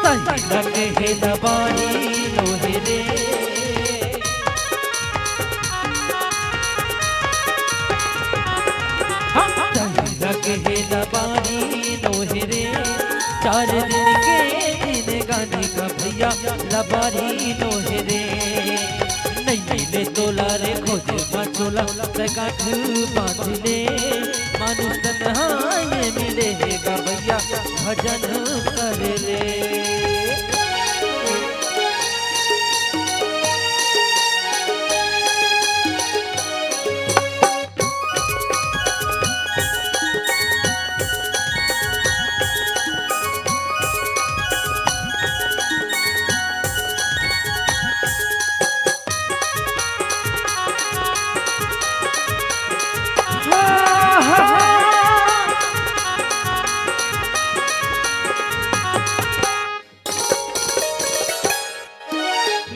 सही लगे हे लबारी नोहे रे। हाँ, सही लगे हे लबारी नोहे रे। चार दिन के दिन गाने का भैया लबारी नोहे रे। नहीं मिले तोला रे खोजे मा चोला, ते गांठ बांध ले। मानुष तन हाँ ये मिले हे गा भैया, भजन कर ले।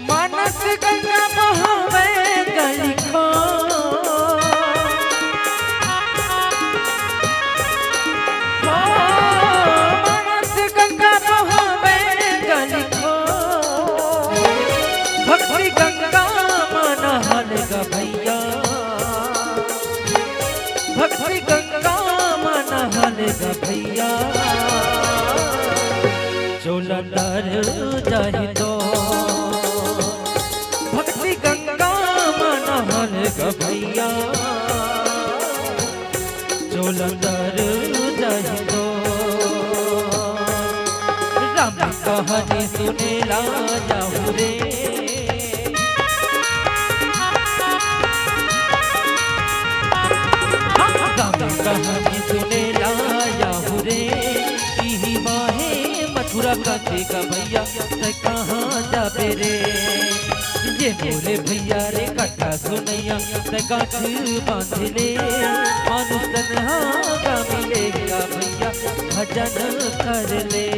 मानस गंगा बहावे गली खोर। हो, मानस गंगा बहावे गली खोर। भक्ति गंगा मा नहाले गा भैया, भक्ति गंगा मा नहाले गा भैया। चोला तर जाही तो भक्ति गंगा मा नहाले गा भैया। चोला तर जाही तो राम कहानी सुने ला जाहू रे। राम कहानी सुने ला जाहू रे। इही माहे मथुरा काटे का भैया, ते कहाँ जाबे रे? ये मोरे भैया रे कथा सुनैया, ते गांठ बांध ले। मानुष तन हाँ गा मिले गा भैया, भजन कर ले।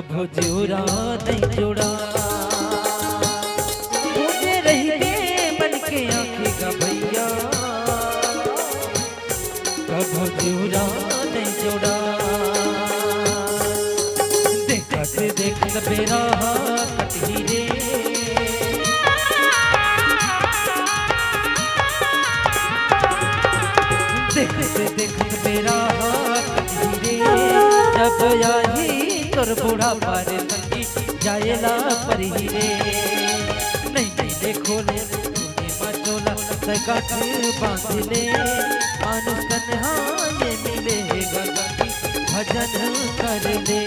कभो जिउरा नइ जोड़ा, मुझे रहिबे मन के आँखी का भैया। कभो जिउरा नइ जोड़ा, देखत देखत बेरा कटही रे। देखत देखत बेरा कटही रे, जब आही तोर बुढ़ापा रे संगी, जाएला परही रे। नहीं नहीं देखो ले तूने मचोला, सगाठ बांध ले, मानुष तन्हा ये मिलेगा संगी, भजन कर ले।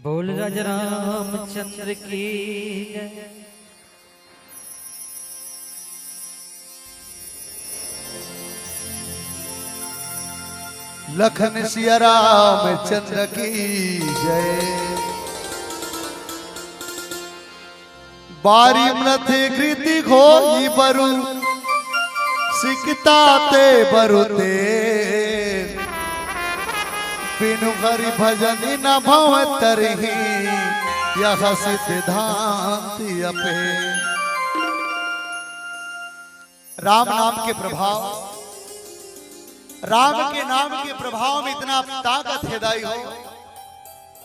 बोल राजा रामचंद्र की जय। लखन सिया रामचंद्र की जय। बारी मृत कृति खोई बरु, सिकता ते बरु ते। बिनु हरि भजन न भव तरही, यह सिद्धांत अपे। राम नाम के प्रभाव, राम के नाम के प्रभाव में इतना ताकत है दाई हो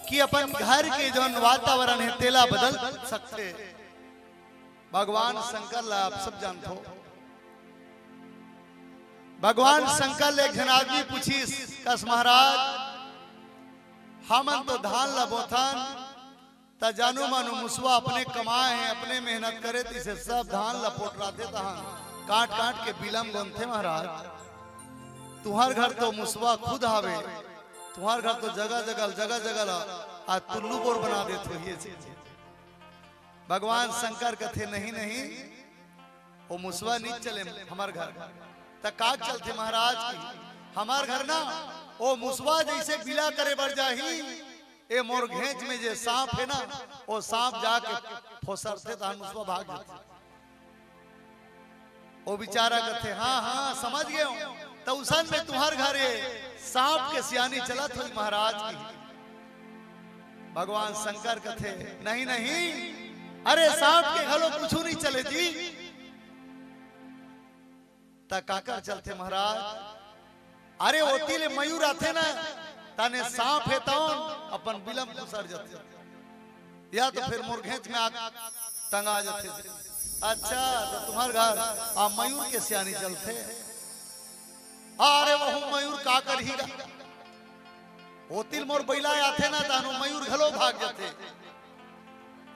कि अपन घर के जौन वातावरण है तेला बदल सकथे। भगवान शंकर ला आप सब जानथो। भगवान शंकर ले एक झन आदमी पूछिस, कस महाराज, हमन तो धान ला बोथन, त जानू मानू मुसवा अपने कमाए हे, अपने मेहनत करे, तिसे सब धान ल पोटराथे तहां, काट काट के बिलम गोंदथे महाराज। तुंहर घर तो मुसवा खुद हावे, तुंहर घर तो जगह जगह, जगह जगह ल आज तुल्लू बोर बना देत होही। भगवान शंकर कथे, नहीं नहीं, ओ मुसवा नी चले हमर घर। त का चलथे महाराज की, हमर घर ना ओ मुसवा जैसे बिला करे बर जाही, ए मोर घेंच में जे सांप हे ना, ओ सांप जाके फोसरथे, तहां मुसवा भाग जाथे। ओ बिचारा कथे, हां हां, समझ गेंव। त उसन में तुंहर घर ए सांप के सियानी चलत होही महाराज की। भगवान शंकर कथे, नहीं नहीं, अरे सांप के घलो कुछू नहीं चले जी। त काकर चलथे महाराज? अरे ओती ले मयूर आथे ना, तने सांप हे तौन अपन बिलम खुसर जाथे, या तो फिर मोर घेंच में आके टंगा जाथे। अच्छा, त तुंहर घर आ मयूर के सियानी चलथे। अरे वहू मयूर का करही गा? ओती ले मोर बइला आथे ना, तहां ओ मयूर घलो भाग जाथे।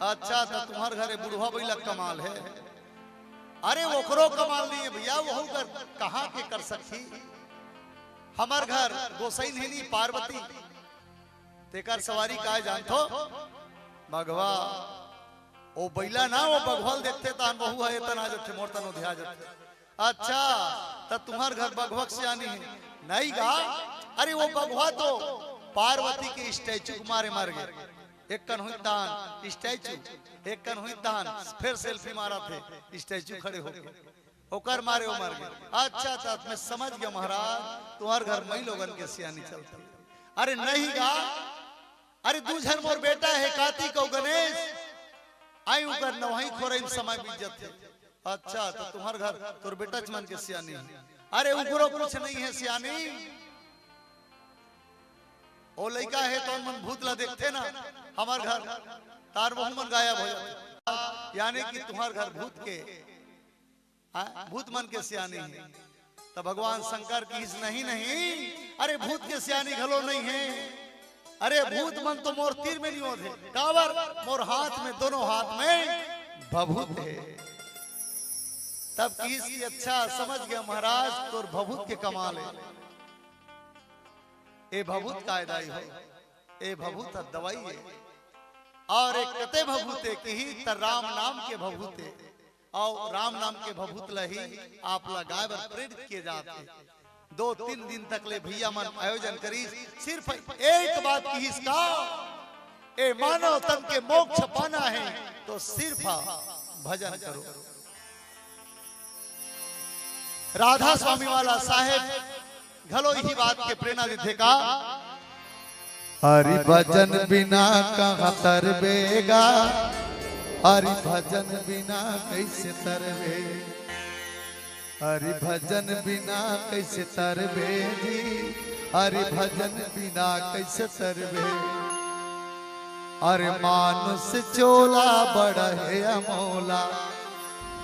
अच्छा, त तुंहर घर ए बुढ़वा बइला कमाल हे। अरे ओकरो कमाल नहीं हे भइया, वहू कर कहां के कर सकही। हमर घर गोसई नोनी पार्वती, तेकर सवारी काय जानथो? बघवा। ओ बइला ना, ओ बघवा ल देखथे तहां वहू ह एतन आ जाथे, मोर तन ओधिया जाथे। अच्छा, त तुंहर घर बघवा के सियानी हे? नहीं गा, अरे ओ बघवा तो पार्वती के स्टैचू के मारे मर गे। एक कन होई तहां स्टैचू, एक कन होई तहां, फिर सेल्फी मारथे स्टैचू खड़े होके, ओकर मारे ओ मर गे। अच्छा, त मैं समझ गेंव महाराज, तुंहर घर मई लोगन के सियानी चलथे। अरे नहीं गा, अरे दू झन मोर बेटा हे, कार्तिक अउ गणेश, आई उंकर नवही खोरई में समय बीत जाथे। अच्छा, त तुंहर घर तोर बेटाच मन के सियानी हे। अरे उंकरो कुछ नहीं हे सियानी। ओ लइका हे तौन मन भूत ला देखथे ना, हमर घर, तहां वहू मन गायब हो जाथे। यानी कि तुंहर घर भूत के, हां, भूत मन के सियानी हे। त भगवान शंकर किहिस, नहीं नहीं, अरे भूत के सियानी घलो नहीं हे। अरे भूत मन तो मोर तीर में नहीं होथे, काबर मोर हाथ में, दोनों हाथ में भभूत हे। तब किहिस कि अच्छा, समझ गेंव महाराज, तोर भभूत के कमाल हे। ए भभूत काय दाई हो, ए भभूत ह दवाई हे। अउ ए कते भभूत हे किही, त राम नाम के भभूत हे। अउ राम नाम के भभूत ल ही आप ला गाय बर प्रेरित किए जात हे। दो तीन दिन तक ले भैया मन आयोजन करिस, सिर्फ एक बात किहिस का, ए मानव तन के मोक्ष पाना हे तो सिर्फ भजन करो। राधा स्वामी वाला साहेब घलो इही बात के प्रेरणा देथे का, हरि भजन बिना कहाँ तरबे गा, हरि भजन बिना कैसे तरबे, हरि भजन बिना कैसे तरबे जी, हरि भजन बिना कैसे तरबे। अरे मानुष चोला बड़ा हे अमोला,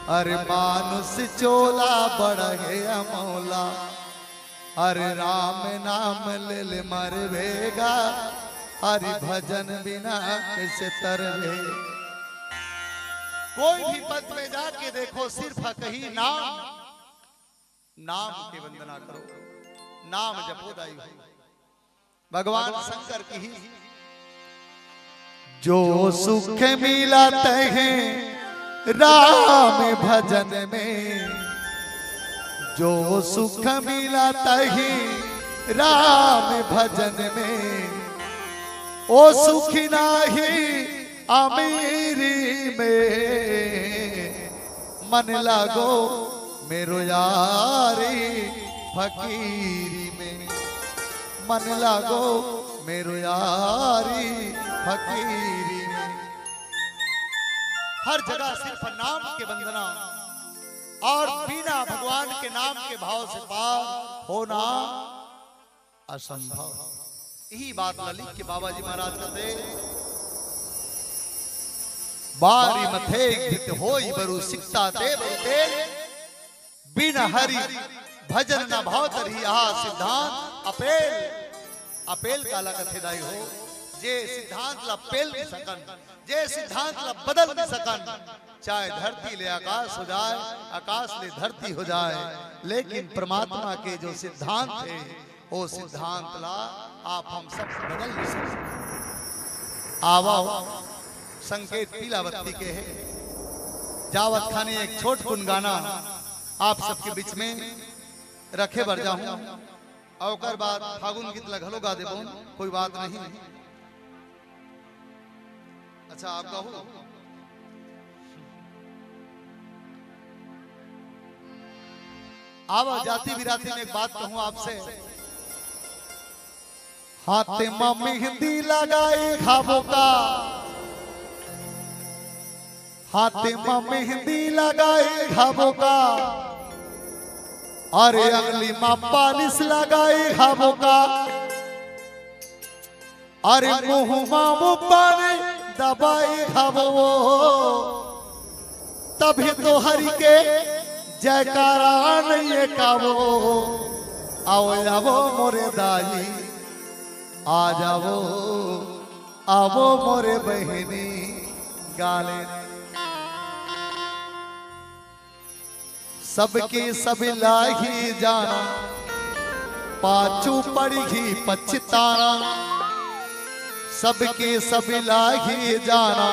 अरे मानुष चोला बड़ा हे अमोला। अरे राम नाम ले ले मरबे गा, हरि भजन बिना कैसे तरबे। कोई भी पंथ में जाके देखो, सिर्फ कही नाम, नाम के वंदना करो, नाम जपो दाई हो। भगवान शंकर किहिस, जो सुख मिलत हे राम भजन में, जो सुख मिलत हे राम भजन में, ओ सुख नाही अमीरी में। मन लागो मेरो यारी फकीरी में, मन लागो मेरो यारी फकीरी में। हर जगह सिर्फ नाम के वंदना और बिना भगवान के नाम के भाव से पार होना असंभव। यही बात ला लिख के बाबा जी महाराज कहते, बारी मथे धित होई बरु सिकता ते बरु तेल, बिन हरि भजन न भाव तरही आहा सिद्धांत अपेल। अपेल काला कथे दाई हो, जे सिद्धांत ला पेल नहीं सकन, जे सिद्धांत ला बदल नहीं सकन, चाहे धरती ले आकाश हो जाए, आकाश ले धरती हो जाए, लेकिन परमात्मा के जो सिद्धांत हे, ओ सिद्धांत ला आप हम सब बदल नहीं सकते। आवा संकेत पीला बत्ती के हे। जावत खानी एक छोट कुन गाना आप सबके बीच में रखे बर जाहूं, और ओकर बाद फागुन गीत ला घलो गा देबो, कोई बात नहीं। अच्छा, आप गाहू। आवा जाति बिराती में एक बात कहूं आपसे। हाथे म मेहंदी लगाए घाबो का, हाथे म मेहंदी लगाए घाबो का, अरे अंगली म पालिश लगाए घाबो का, अरे मुंह म मुंह पानी दबाए घाबो, तभी तो हरि के जयकारा नहीं काबो। आओ आवो मोरे दाई, आ जावो, आवो मोरे बहिनी गाले। सबके सब लाही जाना, पाछू पड़ही पछताना। सबके सब लाही जाना,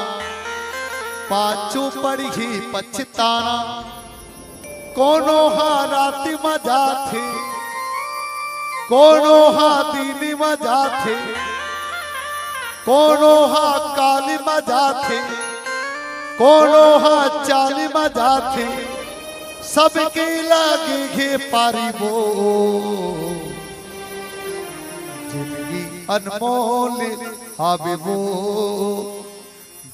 पाछू पड़ही पछताना। कोनो हा राति म जाथे, कोनो हा दिन म जाथे, कोनो हा काली म जाथे, कोनो हा चाली म जाथे, सबके लागे हे पारी वो। जिंदगी अनमोल हावे वो,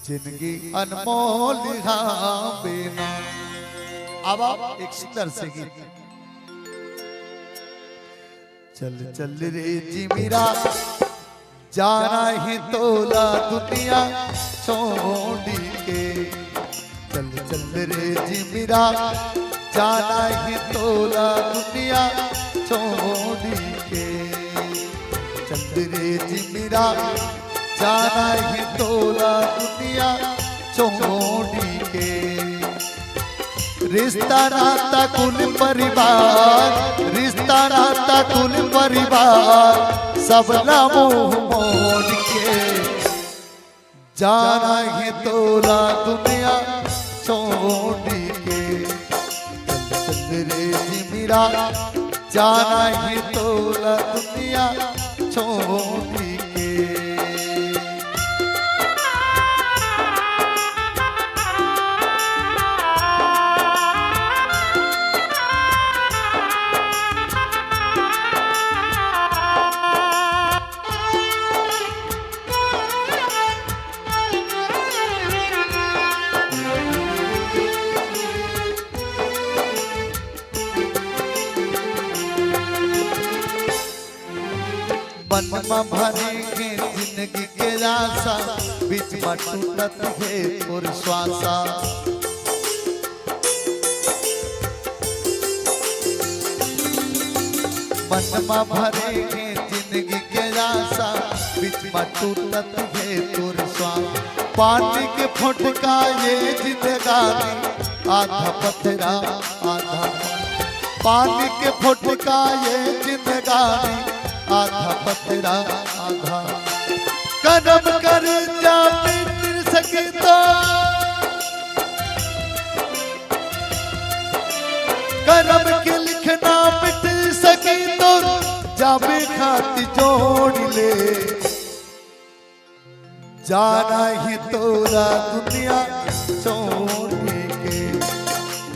जिंदगी अनमोल हावे ना। अब आप एक सुंदर से गीत। चल चल रे जिमिरा, जाना हे तोला दुनिया छोड़ी के। चल चल रे जिमिरा, जाना हे तोला दुनिया छोड़ी के। चल रे जिमिरा, जाना हे तोला दुनिया छोड़ी के। रिश्ता नाता कुल परिवार, रिश्ता नाता कुल परिवार, सब ला मुंह मोड़ के। जाना हे तोला दुनिया छोड़ी के। चल चल रे जिमिरा, जाना ही तोला दुनिया छोड़ी के। मन म भरे हे जिंदगी के आसा, बीच म टूटत हे तोर श्वासा। मन म भरे हे जिंदगी के आसा, बीच म टूटत हे तोर श्वासा। पानी के फोटका ये जिंदगानी, आधा पथरा आधा पानी। पानी के फोटका ये जिंदगानी, आधा पथरा आधा। करम कर जा मिट सके तो, करम के लिखना मिट सके तो, जाबे खाती जोड़ ले। जाना ही तोला दुनिया छोड़ी के,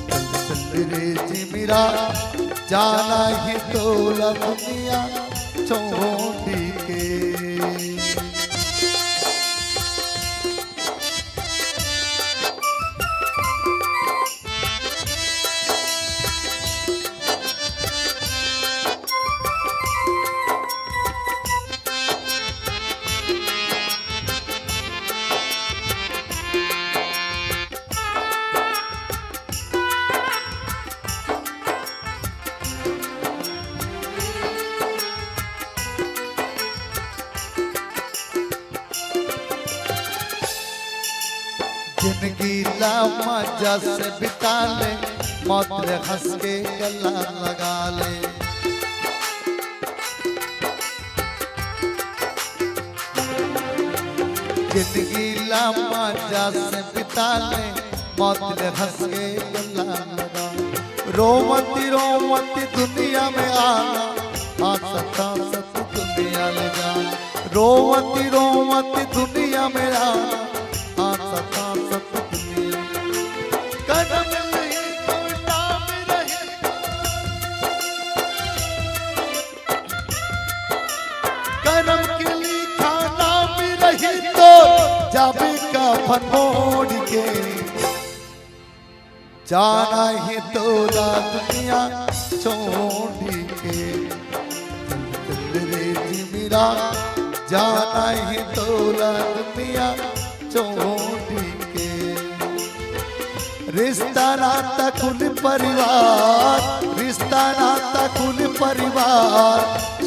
चल चल रे जिमिरा। जाना ही तोला दुनिया छोड़ी के। जिंदगी ला मजा से बिता ले, मौत ले हंस के गला लगा ले। जिंदगी ला मजा से बिता ले, मौत ले हंस के गला लगा। रोवती रोवती दुनिया में आना, हंसत हंसत दुनिया ले जाना। रोवती रोवती दुनिया में आना, हंसत हंसत दुनिया। करम नहीं तो नाम रहे, करम के लिखा नाम रही तो, जाबे कफन मोड़ के। जाना ही तोला दुनिया छोड़ी के, चल चल रे जिमिरा। जाना ही तोला दुनिया छोड़ी के। रिश्ता नाता कुल परिवार, रिश्ता नाता कुल परिवार,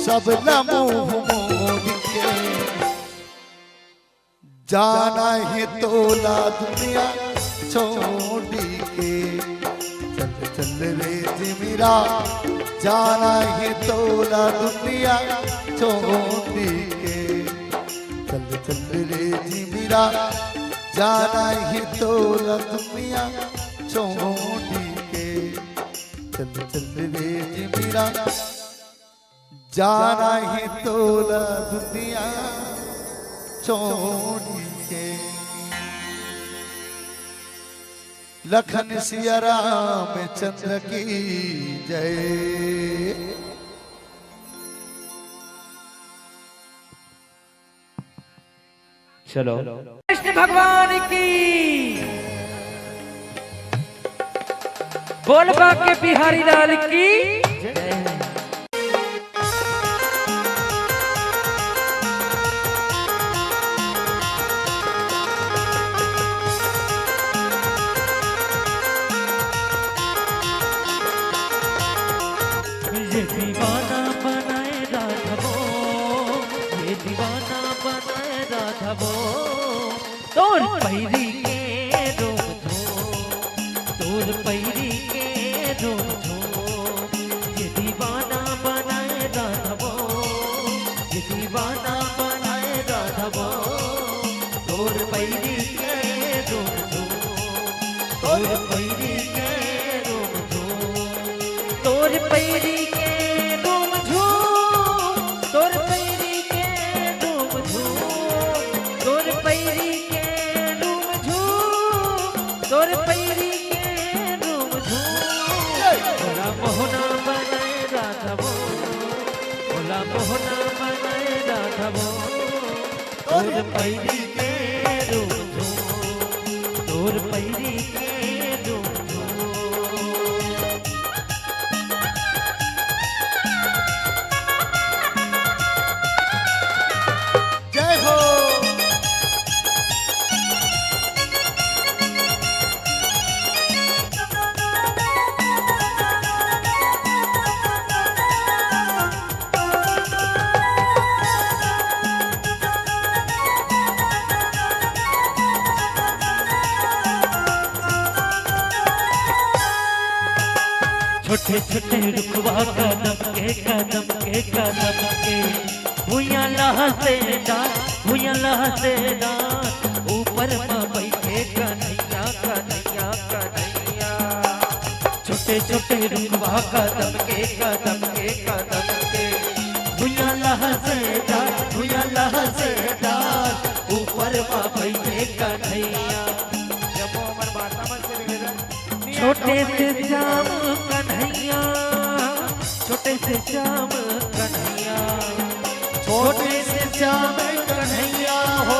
सब ला मुंह मोड़ के। जाना ही तोला दुनिया छोड़ी के, चल चल रे जिमिरा। जाना ही तोला दुनिया छोड़ी के, चल चल रे जिमिरा। जाना ही तोला दुनिया छोड़ी के, चल चल रे जिमिरा। जाना ही तोला दुनिया छोड़ी के। लखन सिया रामचंद्र की जय। चलो। कृष्ण भगवान की, बोल बांके बिहारी लाल की। ये दीवाना बनाए राधा वो, ये दीवाना बनाए राधा वो। तोर पैरी के रोम धो, तोर पैरी के रोम धो। ये दीवाना बनाए राधा वो, ये दीवाना बनाए राधा वो। तोर पैरी के रोम धो, तोर पैरी के रोम धो, तोर पैरी के तबो तोर पैरी के रूप, तोर पैरी के रूप। जय हो। छोटे छोटे रुखवा कदम के, कदम के, कदम के, भुइयां लहसे डार, भुइयां लहसे डार, ऊपर म बइठे कन्हैया, कन्हैया, कन्हैया। छोटे छोटे रुखवा कदम के, कदम के, कदम के, भुइयां लहसे डार, भुइयां लहसे डार, ऊपर म बइठे कन्हैया। जब वो हमर माता मन से निवेदन छोटे से श्याम कन्हैया, छोटे से श्याम कन्हैया, छोटे से श्याम कन्हैया हो,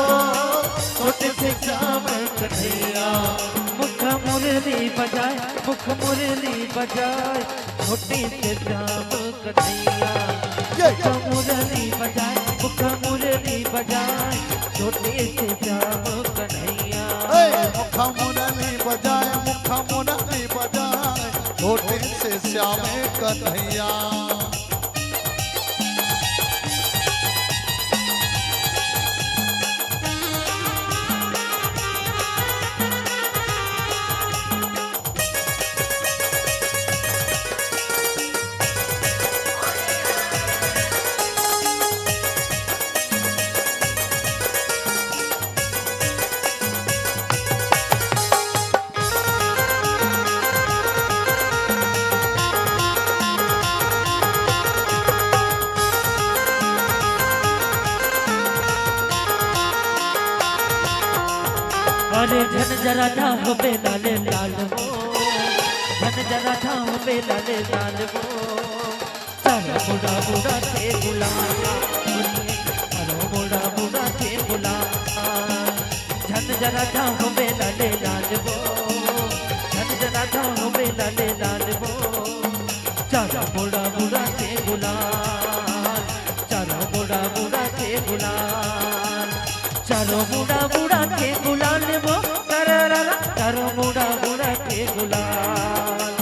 छोटे से श्याम कन्हैया। मुख मुरली बजाए, मुख मुरली बजाए, छोटे से श्याम कन्हैया। ये। मुख मुरली बजाए, मुख मुरली बजाए, छोटे से श्याम कन्हैया। ए, मुख मुरली बजाए, मुख मुरली बजाए, छोटे से श्याम कन्हैया। अरे झन जरा था हो बेलाले लाल वो, झन जरा था हो बेलाले लाल वो। चारो मुड़ा मुड़ा के गुलाल, चारो मुड़ा मुड़ा के गुलाल। झन जरा था हो बेलाले लाल वो, झन जरा था हो बेलाले लाल वो। चारो मुड़ा मुड़ा के गुलाल, चारो मुड़ा मुड़ा के गुलाल। चारो मुड़ा मुड़ा के गुलाल वो, तरररा, चारो मुड़ा मुड़ा के गुलाल।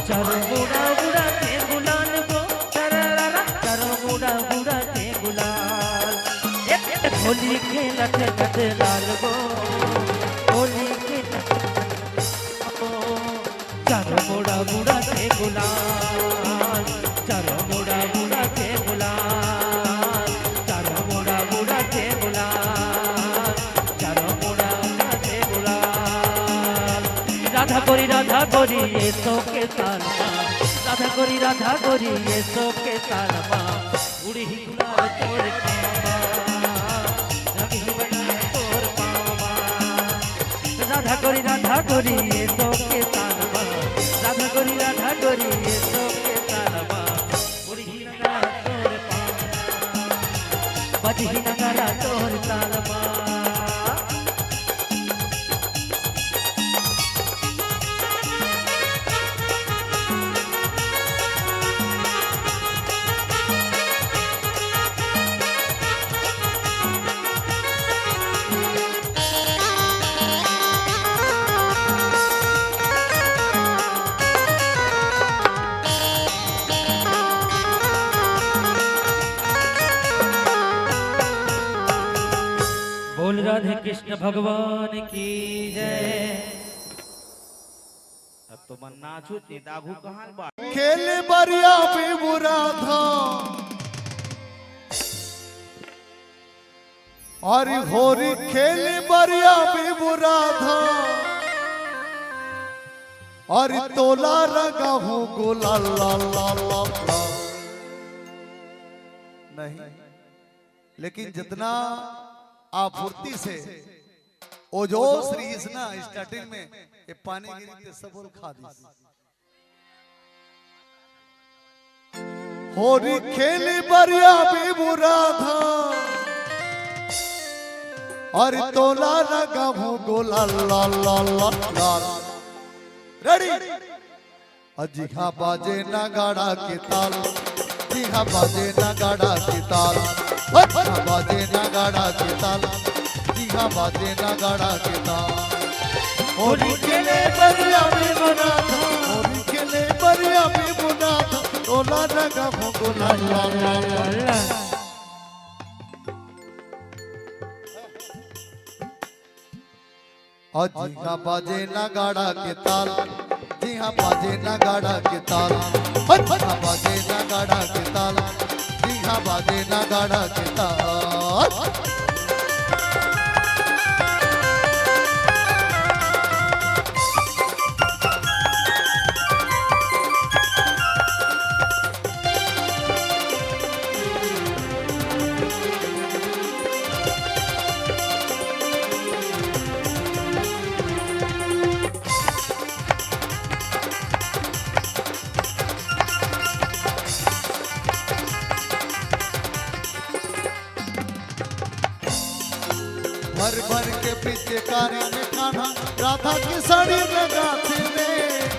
चारो मुड़ा मुड़ा के गुलाल वो, तरररा, चारो मुड़ा मुड़ा के गुलाल। एक होली खेलत नंद लाल वो, होली खेलत नंद लाल वो। चारो मुड़ा मुड़ा के गुलाल, चारो मुड़ा मुड़ा के गुलाल, चारो मुड़ा मुड़ा के गुलाल, चारो मुड़ा मुड़ा के गुलाल। राधा गोरी, राधा गोरी, ये सो के साल मा। राधा गोरी, राधा गोरी, ये सो के साल मा। उड़ही गुलाल तोर पाँव मा, रंगही बनाए तोर पाँव मा। राधा गोरी, राधा गोरी, ये सो के साल मा। राधा गोरी, राधा गोरी, ये सो के साल मा। उड़ही नगारा तोर पाँव मा, बजही नगारा तोर ताल मा। बोल राधे कृष्ण भगवान की जय। अब तो मन नाचो, ते दागू कहाँ बा? खेल बरिया बिबुरा था, अरे होरी खेल बरिया बिबुरा था, अरे तोला रंगा हूँ गुलाल ला ला ला ला। नहीं, लेकिन जितना आपूर्ति से ओ जोश रहिस ना starting में, ये पानी गिरी ते सब ओला खा दिस। होरी खेली बरिया बिबुरा था, अरे तोला लगाहूँ गुलाल, लाल, लाल, लाल, लाल। Ready? अ जिहाँ बाजे नगाड़ा के ताल, जिहाँ बाजे नगाड़ा के ताल, अ जिहाँ बाजे नगाड़ा के ताल, जिहाँ बाजे नगाड़ा के ताल। होली खेले बरिया में मुना था, होली खेले बरिया में मुना था, तोला लगाहूँ गुलाल, लाल, लाल, लाल। अ जिहाँ बाजे नगाड़ा के ताल, जिहाँ बाजे नगाड़ा के ताल, अ जिहाँ बाजे नगाड़ा के ताल, जिहाँ बाजे नगाड़ा के ताल। भर भर के पिचकारी में कान्हा राधा के साड़ी रंगाथे रे।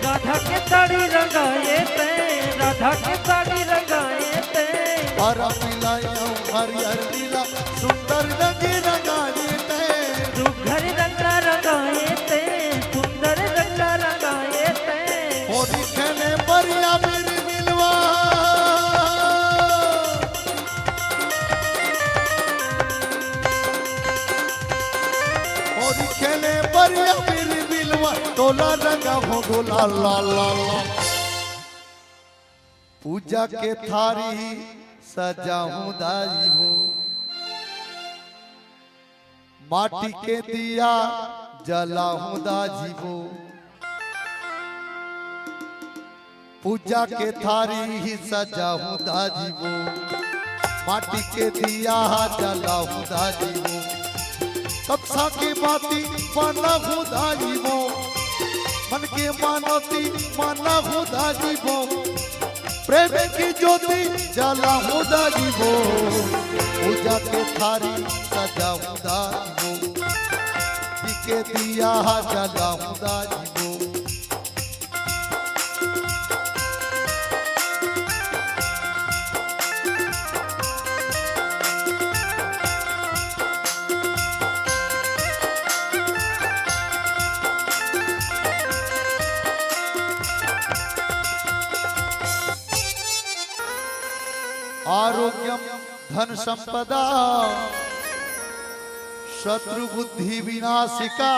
राधा के साड़ी रंगाए ते, राधा के साड़ी रंगाए ते। हरा पीला अउ हरियर नीला सुंदर रंग रंगाए ते। सुघर रंग रंगाए ते, सुंदर रंग रंगाए ते। होली खेले बरिया मेरी मिलवा। होली खेले बरिया मेरी मिलवा, तोला लगाहूँ गुलाल, लाल, लाल, लाल। पूजा के थारी सजाहूँ दाई हो, माटी के दिया जलाहूँ दाई हो। पूजा के थारी ही सजाहूँ दाई हो, माटी के दिया जलाहूँ दाई हो। कक्षा की बाती मानहूँ दाई हो, मन के मानती मानहूँ दाई हो। प्रेम की ज्योति जलाहूँ दाई हो, पूजा के थारी सजाहूँ दाई हो, माटी के दिया जलाहूँ दाई हो। आरोग्यम धन संपदा शत्रु बुद्धि विनाशिका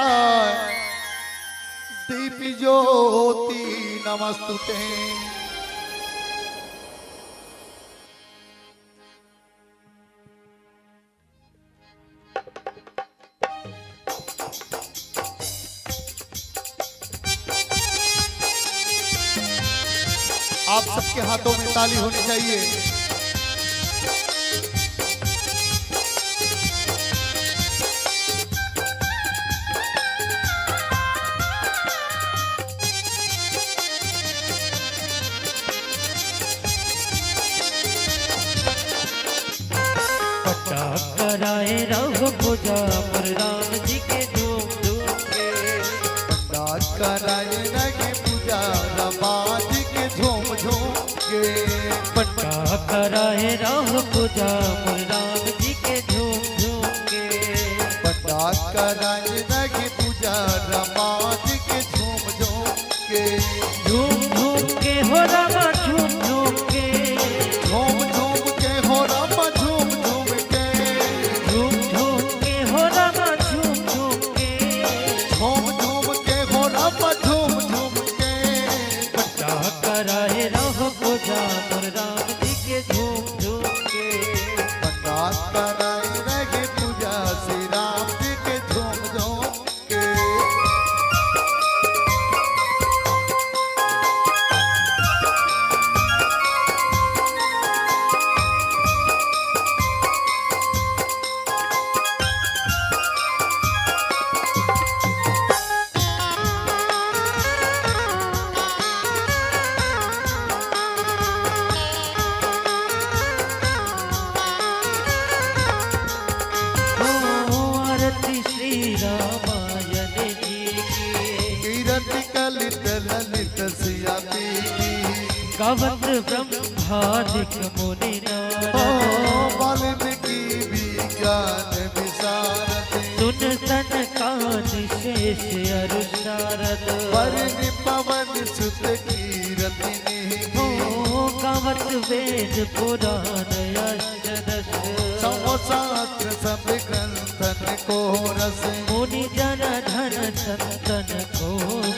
दीप ज्योति नमस्तुते। आप सबके हाथों में ताली होनी चाहिए। पटाख कराए रहो पूजा मोर राम जी के धूम धूम के। पटाख कराए रहे पूजा राम जी के झूम झूम के। पटाख कराए रहो पूजा मोर राम जी के झूम झूम के। पटाख कराए रहे पूजा राम जी के झूम झूम के। झूम झूम के हो रामा झूम झूम के। झूम झूम के हो रामा झूम झूम के। झूम झूम के हो रामा झूम झूम के। झूम झूम के हो रामा झूम झूम के। पटाख कराए रहो पूजा मोर राम जी के झूम झूम के। पटाख कराए रहे पूजा श्री राम जी के झूम झूम के। गावत ब्रह्मादिक मुनि नारद। ओ वाल्मीकि विज्ञान विशारद। सुन सनकादि शेष अरु सारद। वरुण पवन सुत कीरति निहित। ओ गावत वेद पुराण अष्ट दस। समो शास्त्र सब ग्रंथन को रस। मुनि जन धन संतन को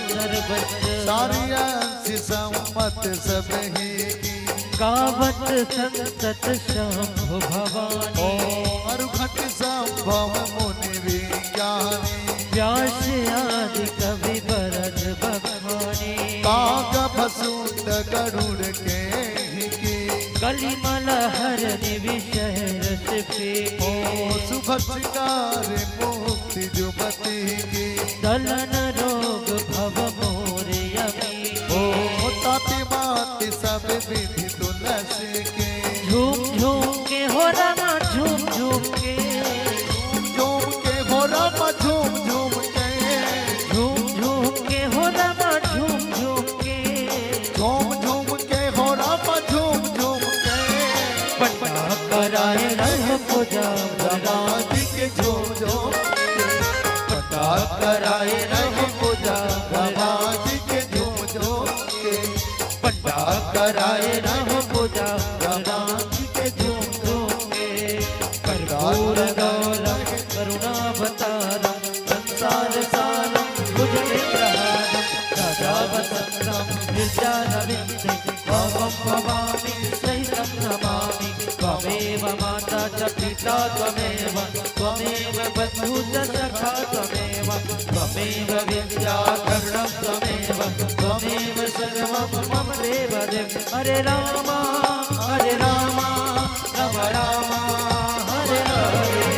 सर्वस्व। सारी अंश सम्मत सब ही की। गावत संतत शंभु भवानी। ओ अरु घट संभव मुनि विज्ञानी। व्यास आदि कवि वरद बखानी। काग भसुंड गरुड़ केहि की। कलिमल हर निविषय रस फेंकी। ओ सुभक्षिकार मुक्ति जुबती की। दलन रोग भव मोर अमी। ओ ताति माति सब विधि तुलसी के। झूम झूम के हो रामा, झूम झूम के। झूम के हो रामा, झूम झूम के। झूम झूम के हो रामा, झूम झूम के। झूम झूम के हो रामा, झूम झूम के। पन्ना कराए रहो पूजा। रामा जी के झूम झूम के। पन्ना कराए रहो पूजा। रामा जी के झूम झूम के। पन्ना कराए रहो पूजा। रामा जी के झूम झूम के। कर्पूर गौरम करुणावतारम संसार सारम भुजगेन्द्रहारम। सदा वसंतम हृदयारविंदे। त्वं भवामि सहितं नमामि। त्वमेव माता च पिता त्वमेव। त्वमेव बन्धु च सखा त्वमेव। त्वमेव विद्या द्रविणं त्वमेव। त्वमेव सर्वं मम देव देव। हरे राम, हरे राम, राम राम, हरे हरे।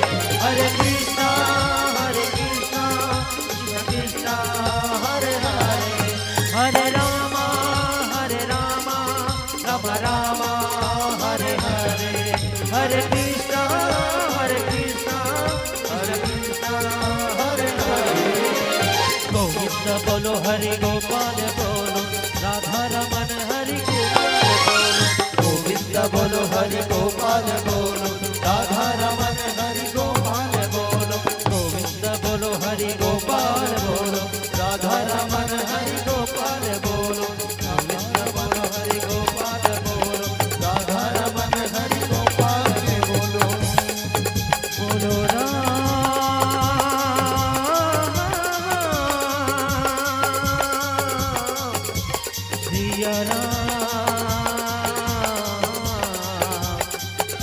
हरे कृष्णा, हरे कृष्णा, कृष्ण कृष्णा, हरे हरे। हरे राम, हरे राम, राम राम, हरे हरे। हरे कृष्णा, हरे कृष्णा, हरे कृष्णा, हरे हरे। गोविंद बोलो, हरि गोपाल बोलो, राधा रमन हरि गोपाल बोलो। गोविंद बोलो, हरि गोपाल बोलो, राधा रमन हरि गोपाल बोलो। गोविंद बोलो, हरि गोपाल बोलो, राधा रमन हरि गोपाल बोलो। गोविंद बोलो, हरि गोपाल बोलो, राधा रमन हरि गोपाल बोलो। बोलो राम। सिया राम,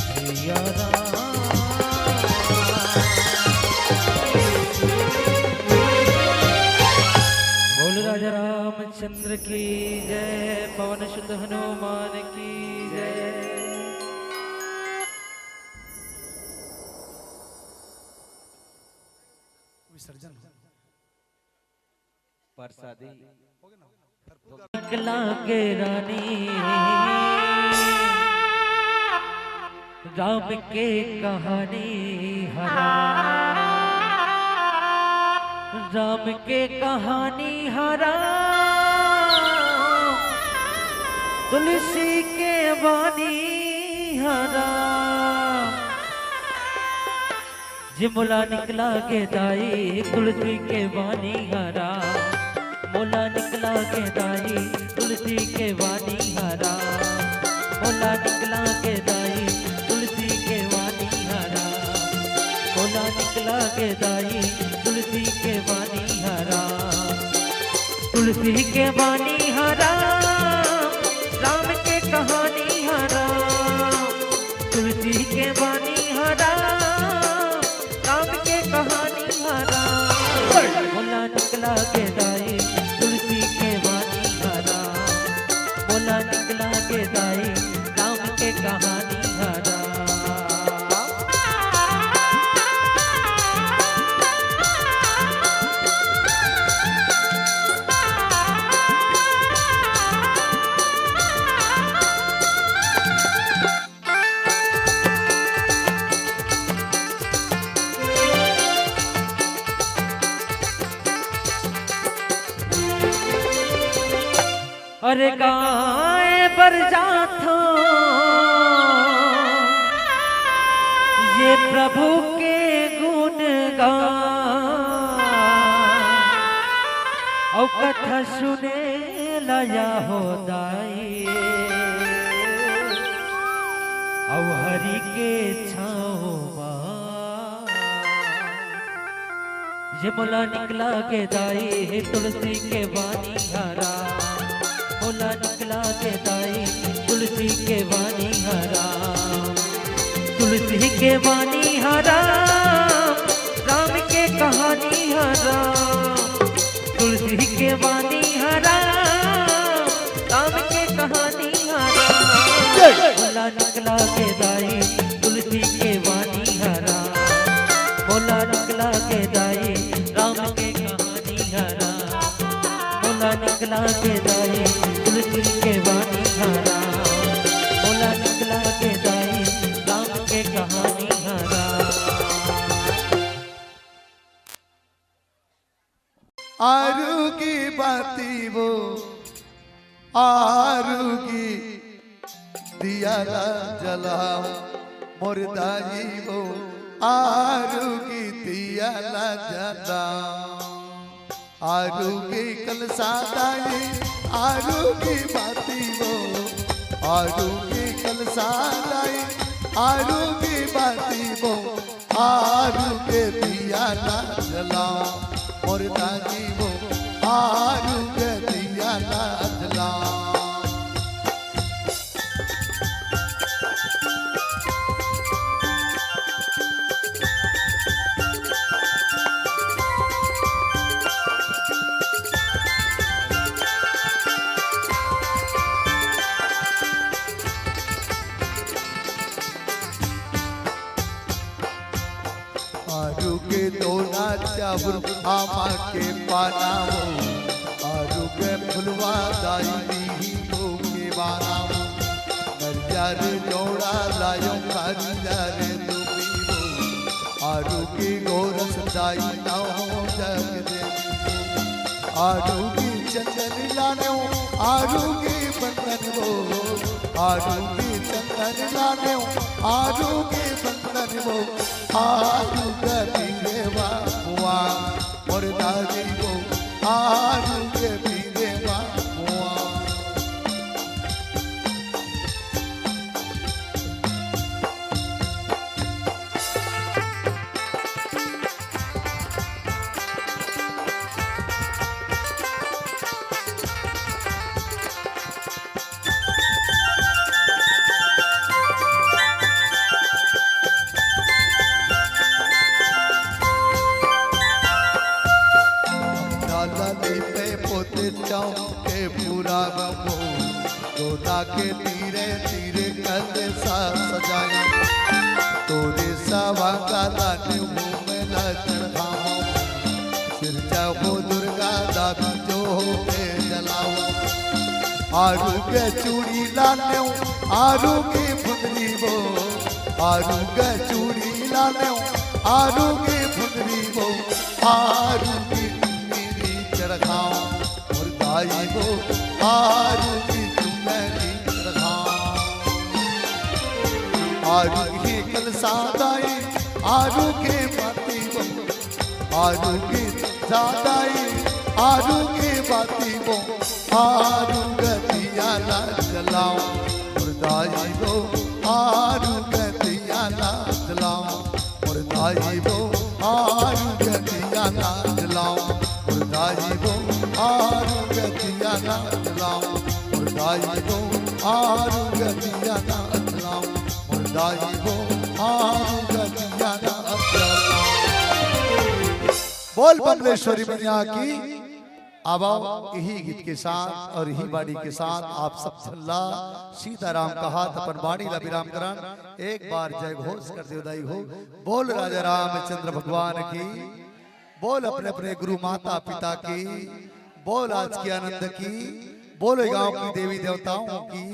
सिया राम। बोल राजा रामचंद्र की जय, पवन सुत हनुमान की जय। विसर्जन हो। प्रसादी। लागे रानी, राम के कहानी हरा, राम के कहानी हरा, तुलसी के बानी हरा। जे मोला निकला के दाई तुलसी के बानी हरा, मोला निकला के दाई तुलसी के बानी हरा, मोला निकला के दाई तुलसी के बानी हरा, मोला निकला के दाई तुलसी के बानी हरा। तुलसी के बानी हरा, राम के कहानी हरा। तुलसी के बानी हरा, राम के कहानी हरा। मोला निकला के दाई तुलसी के बानी हरा, मोला निकला के दाई राम के कहानी हरा। अरे गाय बर जाथों ये प्रभु के गुणगान, अउ कथा सुने ला या हो दाई, अउ हरि के छाँव मा। ये मोला निकला के दाई हे तुलसी के बानी हरा, मोला निकला के दाई तुलसी के बानी हरा, तुलसी के बानी हरा, राम के कहानी हरा, तुलसी के बानी हरा, राम के कहानी हरा। जय। मोला निकला के दाई तुलसी के बानी हरा, मोला निकला के दाई राम के कहानी हरा, मोला निकला के दाई तुलसी के बानी हरा, मोला निकला के दाई राम के कहानी हरा। आरू की बाती वो, आरू की दिया ला जलाओ, मोर दाई वो, आरू की दिया ला जलाओ। आरू की कलसा दाई, आरू की बाती वो, आरू की कलसा दाई, आरू की बाती वो, आरू के दिया ना जलाओ, मोर दाई वो, आरू के दिया ना जलाओ। आरू के दोना चाउर आमा के पाना वो, आरू के फुलवा दाई दीही वो के बाना वो। नरिया रे जोड़ा लायो कारिया रे दुबी वो, आरू की गोरस दाई ना हो जग देवी वो। आरू की चंदन लाने हो, आरू की बंधन वो, आरू की चंदन लाने हो, आरू की बंधन वो। आरू गति देवा हुआ, मोर दादी वो, आरू गति देवा हुआ। डाला लीपे पोते चौके पूरा रंगो, दोना के तीरे तीरे कलसा सजाए। तोरे सवा का लाने मुँह में लचड़ खाओ, सिर चाहो दुर्गा दाबी जो हो के जलाओ। आरू के चूड़ी लाने, आरू की फुंदरी वो, आरू के चूड़ी लाने, आरू की फुंदरी वो, आरू की चुनरी चढ़ाओ, मोर दाई वो, आरू की चुनरी चढ़ाओ। आरू की कलसा दाई, आरू की बाती वो, आरू की दाई, आरू की बाती वो, आरू गतिया ना जलाओ, मोर दाई वो, आरू गतिया ना जलाओ, मोर दाई वो, आरू गतिया ना जलाओ, मोर दाई वो, आरू गतिया ना जलाओ, मोर दाई वो, आरू गतिया ना जलाओ, मोर दाई वो, आरू गतिया ना जलाओ। बोल बमलेश्वरी मैया की। अब आओ, यही गीत के साथ और यही बाणी के साथ आप सब झन ला सीताराम कहत अपन बाणी ला विराम करन। एक बार जय घोष कर देव दाई हो। बोल राजा रामचंद्र भगवान की, बोल अपने अपने गुरु माता पिता की, बोल आज की आनंद की, बोल गांव की देवी देवताओं की।